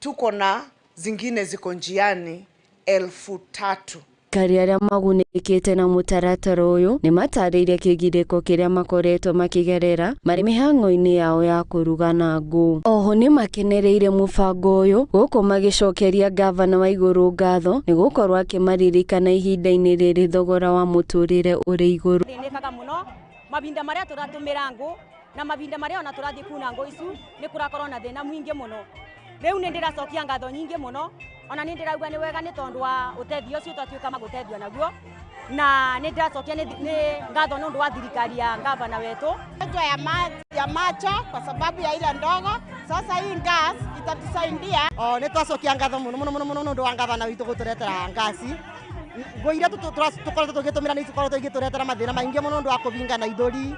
Tuko na zingine ziko njiani 3,000. Aikari arĩa magunĩkĩte na mũtaratara ũyũ nĩ matarĩirie kĩgirĩko kĩrĩa makoretwo makĩgerera marĩ mĩhang'o-inĩ yao ya kũruga na ngũ. Oho nĩ makenereire mũbango ũyũ gũkũ magĩcokeria gavana Waiguru ngatho nĩ gũkorwo akĩmaririkana ihinda-inĩ rĩrĩ thogora wa mũtũrĩre ũrĩ igũrũ. Thĩnĩkaga mũno mahinda marĩa tũratũmĩra ngũ na mahinda marĩa ona tũrathiĩ kuna ngũ icu nĩ kũrakorwo na thĩna mũingĩ mũno. Rĩu nĩ ndĩracokia ngatho nyingĩ mũno, ona nĩ ndĩrauga nĩ wega nĩ tondũ wa ũtethio ũcio twatuĩka magũtethio naguo, na nĩ ndĩracokia nĩ ngatho nĩ ũndũ wa thirikari ya gavana wetu. Ya macho kwa sababu ya ile ndogo, sasa hii gas itatusaidia. Nĩ twacokia ngatho mũno mũno mũno mũno nĩ ũndũ wa gavana witũ gũtũretera ngasi. Ngũ iria tũkoretwo tũgĩtũmĩra nĩ ikoretwo igĩtũretera mathĩna maingĩ mũno nĩ ũndũ wa kũbingana ithũri,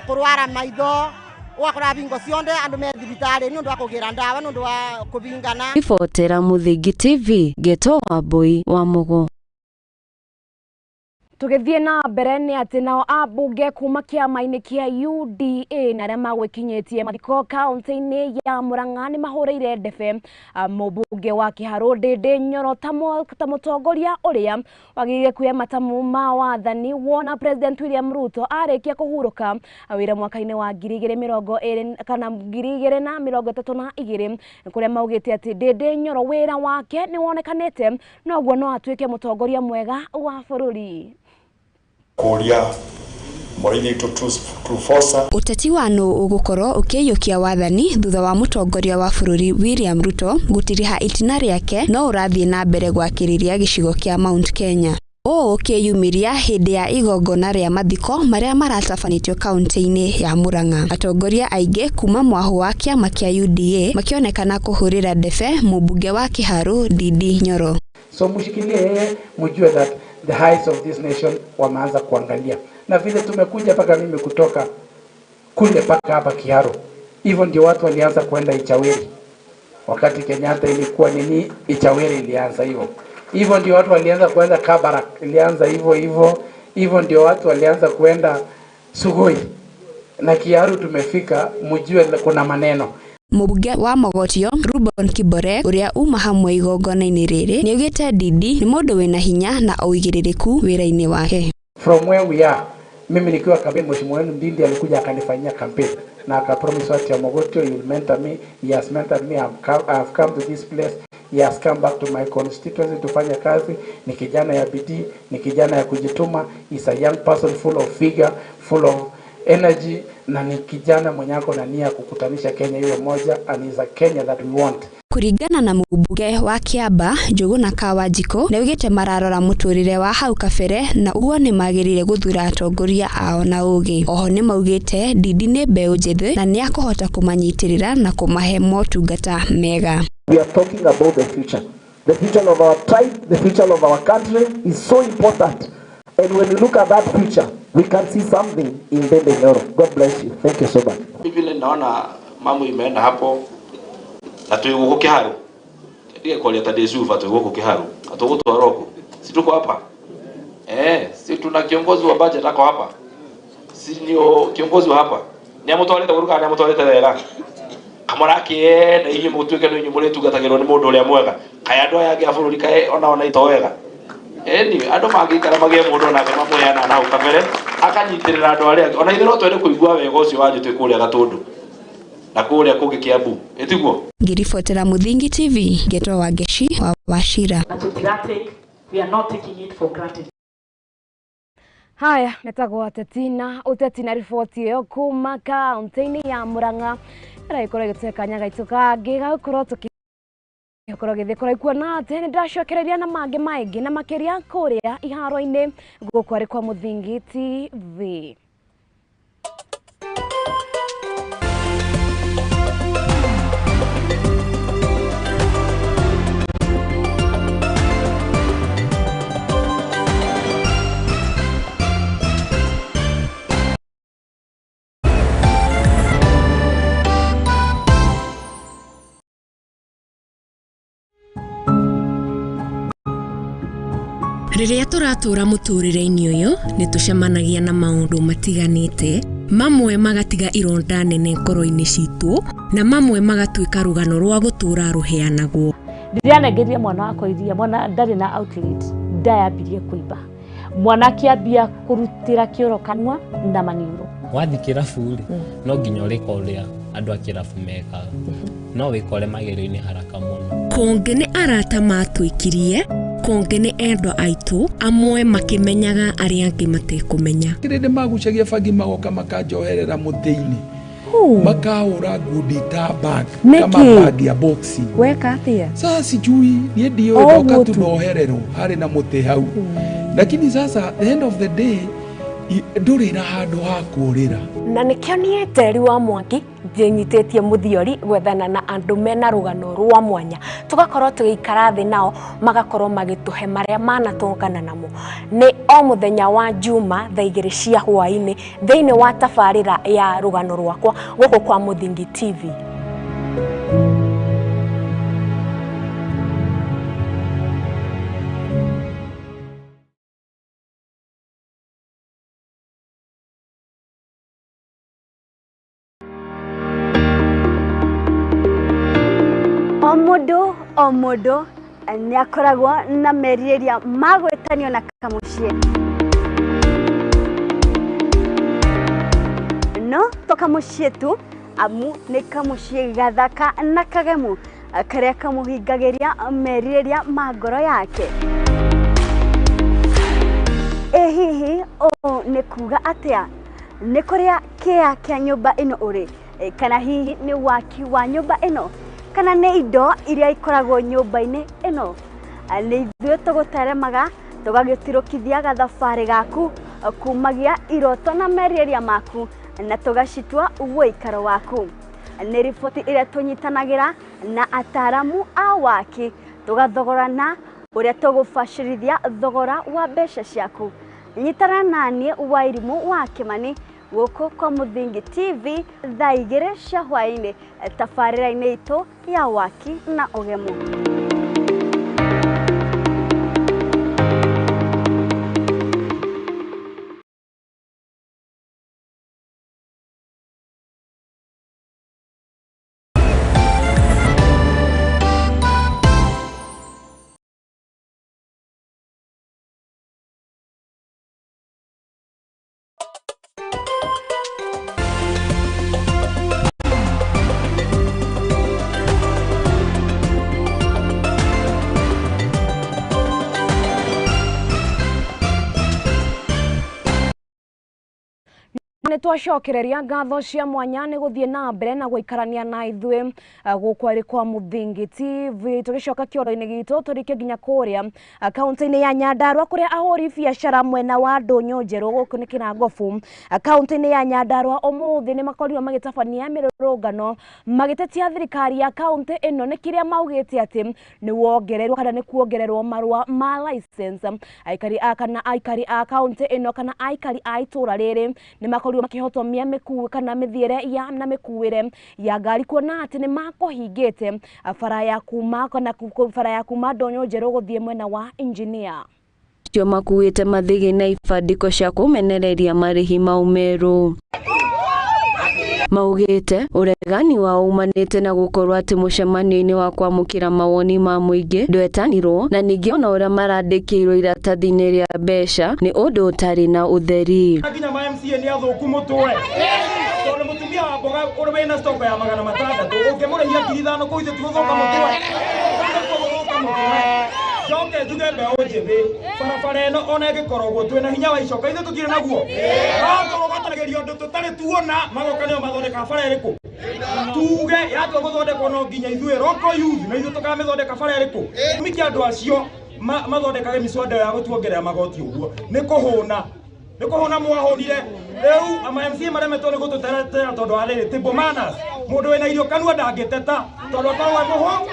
kũrwara maitho, ũgakora bingo cionde andũ me thibitarĩ nĩ ũndũ wa kũgĩra ndawa nĩ ũndũ wa kũbingana. Ribotera Muthingi TV, Geto Wambui wa Mugo. Tũgĩthiĩ na mbere nĩ atĩ nao ambunge kuma kĩama-inĩ kĩa UDA na arĩa magwĩkinyĩtie mathiko kaunti-inĩ ya Murang'a nĩ mahũrĩire ndebe mũmbunge wa Kĩharũ Ndindi Nyoro ta mũtongoria ũrĩa wagĩrĩire kuoya matamu ma wathani wona President William Ruto arĩkia kũhurũka wĩra mwaka-inĩ wa 2020 kana 2032 kũrĩa maugĩte atĩ Ndindi Nyoro wĩra wake nĩ wonekanĩte noguo no atuĩke mũtongoria mwega wa bũrũri. Kuria Morithi Trufosa. Uteti wa nũ ũgũkorwo ũkĩiyũkia wathani thutha wa mũtongoria wa bũrũri William Ruto gũtiriha itina rĩake no ũrathiĩ na mbere gwakĩrĩria gĩcigo kĩa Mount Kenya. Ũũ ũkĩyumĩria hĩndĩ ya igongona rĩa mathiko marĩa maratabanĩtio kaunti-inĩ ya Murang'a. Atongoria aingĩ kuma mwahũ wa kĩama kĩa UDA makĩonekana kũhũrĩra ndebe mũmbunge wa Kĩharũ Ndindi Nyoro. So mshikilie yeye, mjue that the heights of this nation wameanza kuangalia. Na vile tumekuja paka mimi kutoka kule paka hapa Kiharu, hivyo ndio watu walianza kuenda Ichaweri. Wakati Kenyatta ilikuwa nini, Ichaweri ilianza hivyo. Hivyo ndio watu walianza kuenda Kabarak, ilianza hivyo hivyo. Hivyo ndio watu walianza kuenda Sugoi. Na Kiharu tumefika, mjue kuna maneno. Mũmbunge wa Mogotio Reuben Kibore ũrĩa uma hamwe igongona-inĩ rĩrĩ nĩaugĩte Ndindi nĩ mũndũ wĩna hinya na ũigĩrĩrĩku wĩra-inĩ wake. From where we are, mimi nikiwa campaign, mheshimiwa wenu Ndindi alikuja akanifanyia campaign na akapromise watu ya Mogotio, you will mentor me. He has mentored me. I've come to this place. He has come back to my constituency tufanye kazi. Ni kijana ya bidii, ni kijana ya kujituma. He's a young person full of vigor, full of energy, na ni kijana mwenye ako na nia kukutanisha Kenya iwe moja, and is a Kenya that we want. Kuringana na mũmbunge wa Kiamba Njuguna Kawanjikũ nĩaugĩte mararora mũtũrĩre wa hau kabere na ũguo nĩmagĩrĩire gũthura atongoria ao na ũgĩ. Oho nĩmaugĩte Ndindi nĩ mbeũ njĩthĩ na nĩakũhota kũmanyitĩrĩra na kũmahe motungata mega. We are talking about the future. The future of our tribe, the future of our country is so important. And when we look at that future, we can see something in Ndindi Nyoro. God bless you. Thank you so much. Vile naona mambo imeenda hapo na twi guku Kiharu. Ndiye kwa leta dezuva twi guku Kiharu. Atugutwara huko. Si tuko hapa. Si tuna kiongozi wa budget ako hapa. Si nio kiongozi wa hapa. Ni amutwarite guruka ni amutwarite wega. Kamara kienda inyuĩ mũtuĩke nĩ inyuĩ mũrĩtungatagĩrwo nĩ mũndũ ũrĩa mwega. Kaĩ andũ aya angĩ a bũrũri kaĩ ona ona ito wega. Anyway, andũ mangĩikara magĩe mũndũ onake mamũheana na hau kabere akanyitĩrĩra andũ arĩa angĩ. Ona ithuĩ no twende kũigua wega ũcio wanyu twĩ kũrĩa Gatũndũ na kũrĩa kũngĩ Kiambu, ĩtiguo? Ngĩribotera Mũthingi TV, ngetwo Wangeci wa Wachira. We are not taking it for granted. Haya, metagwo ateti na uteti na riboti ĩyo kuma kaunti-inĩ ya Murang'a ĩragĩkorwo ĩgĩtũhe kanya gaitũ kangĩ ga gũkorwo tũkĩkorwo gĩthiĩ kũraikuo na atĩ nĩ ndacokereria na mangĩ maingĩ na makĩria kũrĩa iharo-inĩ gũkũ arĩ kwa Mũthingi TV. Rĩrĩa tũratũra mũtũrĩre-inĩ ũyũ nĩ tũcemanagia na maũndũ matiganĩte, mamwe magatiga ironda nene ngoro-inĩ citũ na mamwe magatuĩka rũgano rwa gũtũra rũheanagwo. Rĩrĩa mwana wakwa iria, mwana ndarĩ na outlet, nda yambirie kũimba. Mwana akĩambia kũrutĩra kĩoro kanua na maniũrũ. Wathiĩ kĩrabu rĩ, no nginya ũrĩka ũrĩa andũ a kĩrabu mekaga. No wĩkore magerio-inĩ haraka mũno. Kũngĩ nĩ arata matwĩkirie, kũngĩ nĩ endwa aitũ, amwe makĩmenyaga arĩa angĩ matekũmenya. Kĩrĩndĩ magucagia bangi magoka makanjoherera mũtĩ-inĩ. Makahũra ngundi ta bag kama bag ya boxing. Weka atĩa? Sasa sijui niĩ ndiũĩ ndoka tu ndohererwo harĩ na mũtĩ hau. Lakini sasa the end of the day ndũrĩ na handũ ha kũũrĩra. Na nĩkĩo niĩ Njeri wa Mwangi ndĩnyitĩtie mũthiori gwethana na andũ mena rũgano rwa mwanya, tũgakorwo tũgĩikara thĩ nao magakorwo magĩtũhe marĩa manatũngana namo. Nĩ o mũthenya wa Juma thaa 2 cia hwaĩ-inĩ thĩinĩ wa tabarĩra ya rũgano rwakwa gũkũ kwa Mũthingi TV. Mũndũ o mũndũ nĩ akoragwo na merirĩria ma gwĩtanio na kamũciĩ, no to kamũciĩ tu, amu nĩ kamũciĩ gathaka na kagemu karĩa kamũhingagĩria merirĩria ma ngoro yake. Ĩ hihi ũũ nĩ kuga atĩa? Nĩ kũrĩa kĩa kĩa nyũmba ĩno ũrĩ, kana hihi nĩ waki wa nyũmba ĩno, kana nĩ indo iria ikoragwo nyũmba-inĩ ĩno? Nĩ ithuĩ tũgũteremaga tũgagĩtirũkithia gathabarĩ gaku kumagia iroto na merirĩria maku na tũgacitua ũikaro waku. Nĩ riboti ĩrĩa tũnyitanagĩra na ataramu a waki tũgathogorana ũrĩa tũgũbacĩrithia thogora wa mbeca ciaku. Nyitana naniĩ Wairimũ wa Kĩmani gũkũ kwa Mũthingi TV thaa 2 cia hwaĩ-inĩ tabarĩra-inĩ itũ ya waki na ũgemu. Nĩ twacokereria ngatho cia mwanya nĩ gũthiĩ na mbere na gũikarania na ithuĩ gũkũ arĩ kwa Mũthingi TV. Tũgĩcoka kĩoro-inĩ gitũ tũrike nginya kũrĩa kaunti-inĩ ya Nyandarua kũrĩa ahũri biacara mwena wa Ndũnyũ Njerũ gũkũ nĩ Kĩrangobu kaunti-inĩ ya Nyandarua ũmũthĩ nĩ makorirwo magĩtabania mĩrũrũngano magĩtetia thirikari ya kaunti ĩno nĩ kĩrĩa maugĩte atĩ nĩ wongererwo kana nĩ kuongererwo marũa ma license. Aikari a kana aikari a kaunti ĩno kana aikari a itũra rĩrĩ nĩ makorirwo makihotomia mĩkuĩ kana mĩthiĩre ya na mĩkuĩre ya ngari kuona atĩ nĩ makũhingĩte bara ya kuma kana bara ya kuma Ndũnyũ Njerũ gũthiĩ mwena wa Engineer. Acio makuĩte mathĩgĩ na ibandĩko cia kũmenereria marĩhi mau merũ. Maugĩte ũregani wao umanĩte na gũkorwo atĩ mũcemanio-inĩ wa kwamũkĩra mawoni ma mũingĩ ndwetanirwo, na ningĩ ona ũrĩa marandĩkĩirwo iratathi-inĩ rĩa mbeca nĩ ũndũ ũtarĩ na ũtheri. Nginya ma MCA nĩ athũku mũtwe tondũ mũtumia wa mboga ũrĩ wĩna stock ya 600 ũngĩmũrĩhia 5,000 kũu ithuĩ tigũthũka mũtwe. Njoke njuge mbeũ njĩthĩ barabara ĩno ona ĩngĩkorwo twĩna hinya wa icoka ithuĩ tũtirĩ naguo, no tũrũgatanagĩrio ũndũ tũtarĩ tuona magoka nĩo mathondeka bara ĩrĩkũ tuge yatua gũthondekwo no nginya ithuĩ local youth na ithuĩ tũkamĩthondeka bara ĩrĩkũ. Gĩtũmi kĩa andũ acio mathondekage mĩswada ya gũtuongerera magoti ũguo nĩ kũhũna, nĩ kũhũna mwahũnire. Rĩu ama MCA maremetwo nĩ gũtũteretera tondũ wa rĩrĩ table manners, mũndũ wĩna irio kanua ndangĩteta tondũ akoragwo e mũhũ.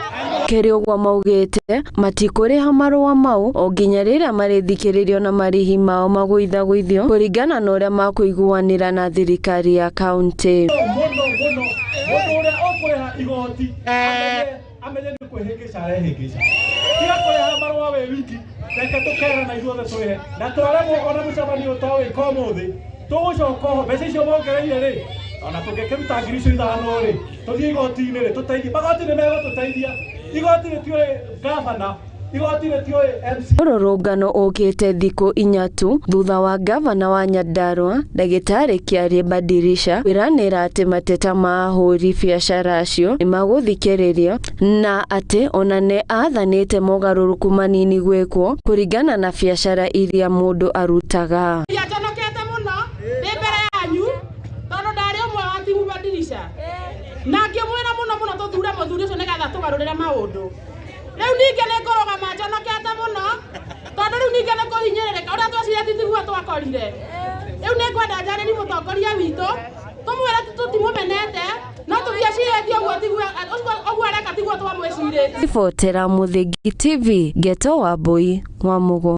Kĩrĩ ũguo maugĩte matikũrĩha marũa mau o nginya rĩrĩa marĩthikĩrĩrio na marĩhi mao magũithagũithio kũringana na ũrĩa makũiguanĩra na thirikari ya kaunti. Mũno mũno mũndũ ũrĩa ũkũrĩha igoti amenye nĩ kwĩhĩngĩca arehĩngĩca, tiga kũrĩha marũa wĩ wiki, reke tũkera na ithuothe tũrĩhe na twaremwo ona mũcemanio to wĩka ũmũthĩ tũgũcoka oho mbeca icio mongereire rĩ ona tũngĩkĩruta 5,000 rĩ tũthiĩ igoti-inĩ rĩ tũteithie. Magoti nĩ megũtũteithia, igoti rĩtiũĩ gavana, igoti rĩtiũĩ MC. Mũrũrũngano ũkĩte thikũ 4 tu thutha wa gavana wa Nyandarua ndagĩtarĩ Kĩarie Badirisha kwĩranĩra atĩ mateta ma ahũri biacara acio nĩ magũthikĩrĩrio na atĩ ona nĩ aathanĩte mogarũrũku manini gwĩkwo kũringana na biacara iria mũndũ arutaga. Njonokete mũno ndĩ mbere yanyu tondũ ndarĩ ũmwe wa timu Badirisha na ngĩmwĩra mũno mũno tũthure mũthuri ũcio nĩgetha tũgarũrĩre maũndũ. Rĩu ningĩ nĩ ngũrũgama njonokete mũno tondũ rĩu ningĩ nĩ kũhinyĩrĩrĩka ũrĩa twecirĩtie tiguo twakorire. Rĩu nĩ ngwenda njarĩrie mũtongoria witũ tũmwĩre tũtimũmenete no tũtiecirĩtie ũguo tiguo ũguo areka tiguo twamwĩcirĩtie. Ribotera Mũthingi TV, Geto wa Mbui wa Mũgo.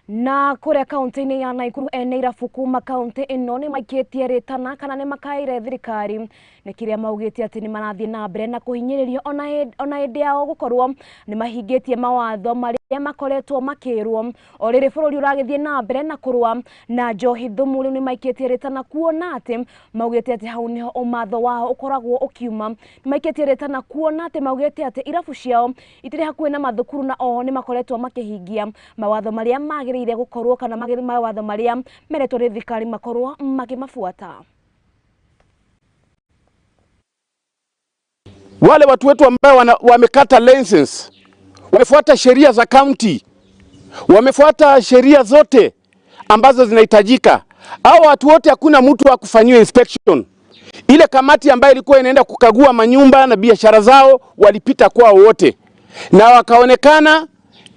Na kũrĩa kaunti-inĩ ya Nakuru ene irabu kuma kaunti ĩno nĩ maikĩtie rĩtana kana nĩ makaĩre thirikari nĩ kĩrĩa maugĩte atĩ nĩ marathiĩ na mbere na kũhinyĩrĩrio ona hĩndĩ yao gũkorwo nĩ mahingĩtie mawatho marĩa marĩa makoretwo makĩrwo o rĩrĩ bũrũri ũragĩthiĩ na mbere na kũrũa na njohi thumu. Rĩu nĩ maikĩtie rĩtana kuona atĩ maugĩte atĩ hau nĩho ũmatho wao ũkoragwo ũkiuma. Nĩ maikĩtie rĩtana kuona atĩ maugĩte atĩ irabu ciao itirĩ hakuhĩ na mathukuru na oho nĩ makoretwo makĩhingia mawatho marĩa magĩrĩire gũkorwo kana mawatho marĩa meretwo nĩ thirikari makorwo makĩmabuata. Wale watu wetu ambao wamekata license, wamefuata sheria za county, wamefuata sheria zote ambazo zinahitajika. Hao watu wote hakuna mtu wa kufanyiwa inspection. Ile kamati ambayo ilikuwa inaenda kukagua manyumba na biashara zao walipita kwao wote, na wakaonekana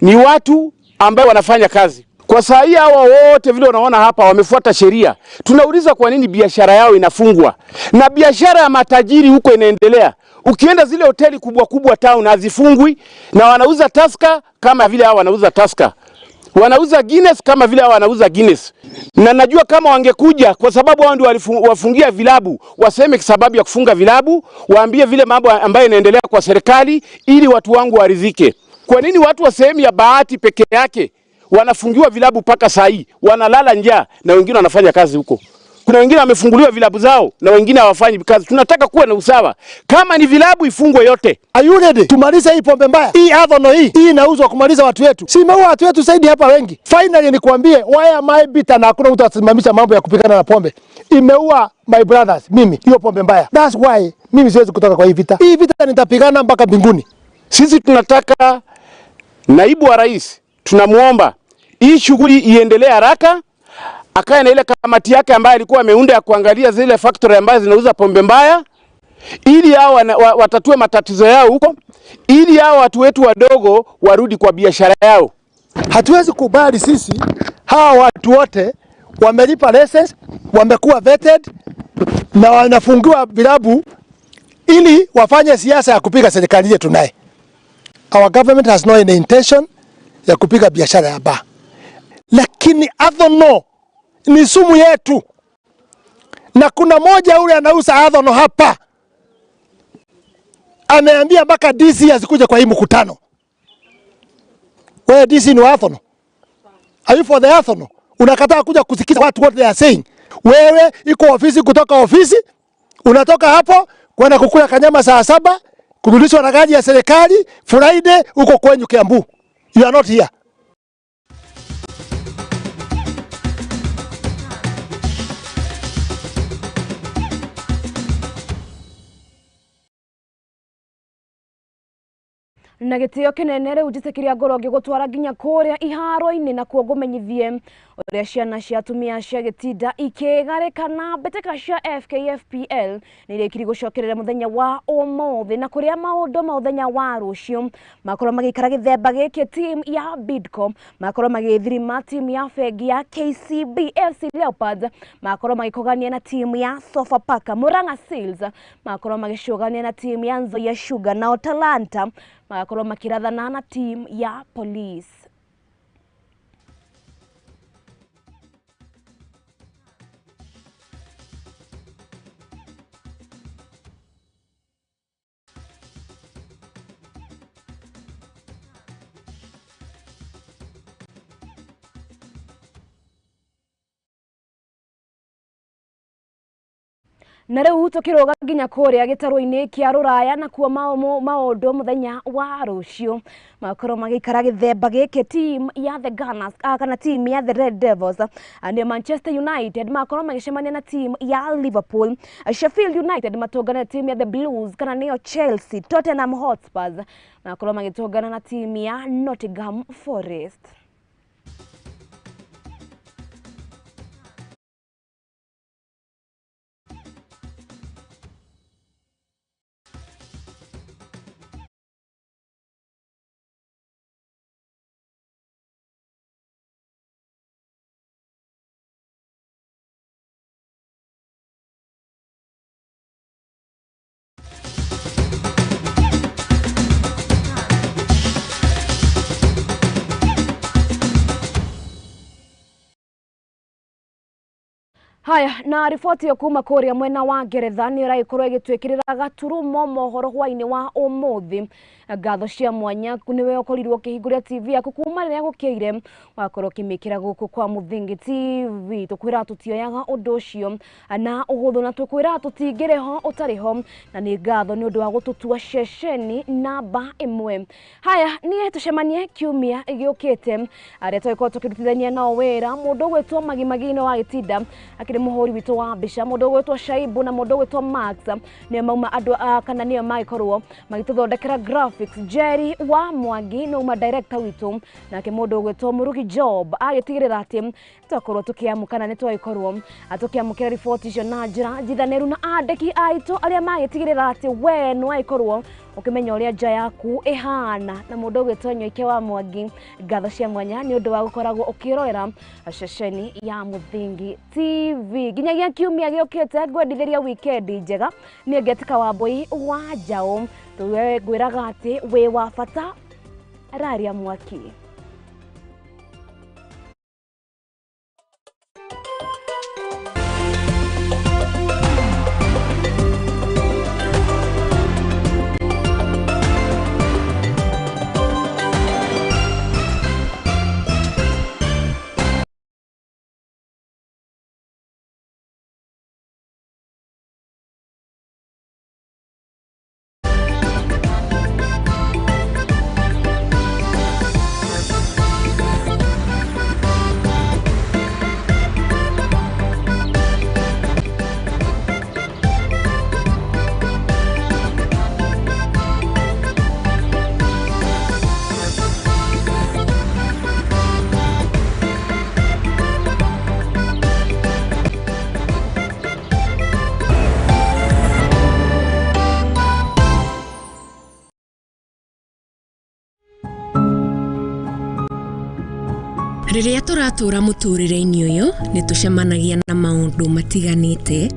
ni watu ambao wanafanya kazi. Kwa saa hii hawa wote vile unaona hapa wamefuata sheria. Tunauliza kwa nini biashara yao inafungwa na biashara ya matajiri huko inaendelea. Ukienda zile hoteli kubwa kubwa town hazifungwi, na wanauza Tusker kama vile hawa wanauza Tusker. Wanauza Guinness kama vile hawa wanauza Guinness. Na najua kama wangekuja, kwa sababu hao ndio walifungia vilabu, waseme sababu ya kufunga vilabu, waambie vile mambo ambayo inaendelea kwa serikali ili watu wangu waridhike. Kwa nini watu wa sehemu ya Bahati peke yake wanafungiwa vilabu paka saa hii, wanalala njaa na wengine wanafanya kazi huko? Kuna wengine wamefunguliwa vilabu zao na wengine hawafanyi kazi. Tunataka kuwa na usawa. Kama ni vilabu ifungwe yote. Are you ready? Tumalize hii pombe mbaya. Hii adhono hii. Hii inauzwa kumaliza watu wetu. Si imeua watu wetu zaidi hapa wengi. Finally nikwambie, why am I bitter na hakuna mtu atasimamisha mambo ya kupigana na pombe. Imeua my brothers, mimi, hiyo pombe mbaya. That's why mimi siwezi kutoka kwa hii vita. Hii vita nitapigana mpaka mbinguni. Sisi tunataka naibu wa rais, tunamuomba hii shughuli iendelee haraka. Akae na ile kamati yake ambayo alikuwa ameunda ya kuangalia zile factory ambazo zinauza pombe mbaya, ili hao watatue matatizo yao huko, ili hao watu wetu wadogo warudi kwa biashara yao. Hatuwezi kubali sisi hawa watu wote wamelipa license, wamekuwa vetted na wanafungiwa vilabu ili wafanye siasa ya kupiga serikali yetu naye. Our government has no any intention ya kupiga biashara ya bar. Lakini adhono ni sumu yetu. Na kuna moja ule anauza adhono hapa, ameambia mpaka DC asikuja kwa hii mkutano. Wewe DC ni wa adhono? Are you for the adhono? Unakataa kuja kusikiza watu what they are saying. Wewe iko ofisi kutoka ofisi, unatoka hapo kwenda kukula kanyama saa 7, kurudishwa na gari ya serikali, Friday uko kwenyu Kiambu. You are not here. Na gĩtĩo kĩnene rĩu njĩtĩkĩria ngorwo ngĩgũtwara nginya kũrĩa iharo-inĩ na kuo ngũmenyithie ũrĩa ciana cia atumia cia gĩtinda ikĩgarĩkana. Mbĩtĩka cia FKFPL nĩ irĩkirie gũcokerera mũthenya wa ũmũthĩ na kũrĩa maũndũ ma mũthenya wa rũciũ makorwo magĩikara gĩthemba gĩkĩ. Team ya Bidco makorwo magĩthirima team ya bengi ya KCB. FC Leopards makorwo magĩkogania na team ya Sofapaka. Murang'a Seals makorwo magĩcũgania na team ya Nzoia Sugar, nao Talanta magakorwo makirathana na team ya Police. Na rĩu tũkĩrũga nginya kũrĩa gĩtarũ-inĩ kĩa rũraya na kuo maũndũ mũthenya wa rũciũ makorwo magĩikara gĩthemba gĩkĩ. Team ya the Gunners kana team ya the Red Devils nĩ Manchester United makorwo magĩcemania na team ya Liverpool. Sheffield United matũngana na team ya the Blues kana nĩyo Chelsea. Tottenham Hotspurs makorwo magĩtũngana na team ya Nottingham Forest. Haya, na riboti yo kuma kuria mwena wa Ngeretha ni ĩragĩkorwo ĩgĩtwĩkĩrĩra gaturumo mohoro hwainĩ wa ũmũthĩ. Ngatho cia mwanya nĩwe ũkorirwo ũkĩhingũria TV yaku kuma rĩrĩa gũkĩire, wakorwo ũkĩmĩkĩra gũkũ kwa Mũthingi TV. Tũkwĩra tũtioyaga ũndũ ũcio na ũhũthũ, na tũkwĩra tũtingĩrĩ ho ũtarĩ ho, na nĩ ngatho nĩ ũndũ wa gũtũtua ceceni namba 1. Haya, niĩ tũcemanie kiumia gĩũkĩte arĩa tũgĩkorwo tũkĩrutithania nao wĩra, mũndũ ũgwĩtwo Magimagino wa Gĩtinda akĩrĩ mũhũri witũ wa mbica, mũndũ ũgwĩtwo Shaibu na mũndũ ũgwĩtwo Max nĩo mauma andũ kana nĩo magĩkorwo magĩtũthondekera graphics. Jerry wa Mwangi nĩ uma director witũ, nake mũndũ ũgwĩtwo Mũrugi Job agĩtigĩrĩra atĩ twakorwo tũkĩamũkana nĩ twagĩkorwo tũkĩamũkĩra riboti icio na njĩra njithanĩru, na andĩki aitũ arĩa magĩtigĩrĩra atĩ we nĩ wagĩkorwo ũkĩmenya ũrĩa nja yaku ĩhana, na mũndũ ũgwĩtwo Nyoike wa Mwangi, ngatho cia mwanya nĩ ũndũ wa gũkoragwo ũkĩrorera ceceni ya Mũthingi TV. Nginyagia kiumia gĩũkĩte ngwendithĩria wikendi njega. Niĩ Ngetika Wambui wa Njaũ, ngwĩraga atĩ wĩ wa bata, raria mwaki. Rĩrĩa tũratũra mũtũrĩre-inĩ ũyũ nĩ tũcemanagia na maũndũ matiganĩte.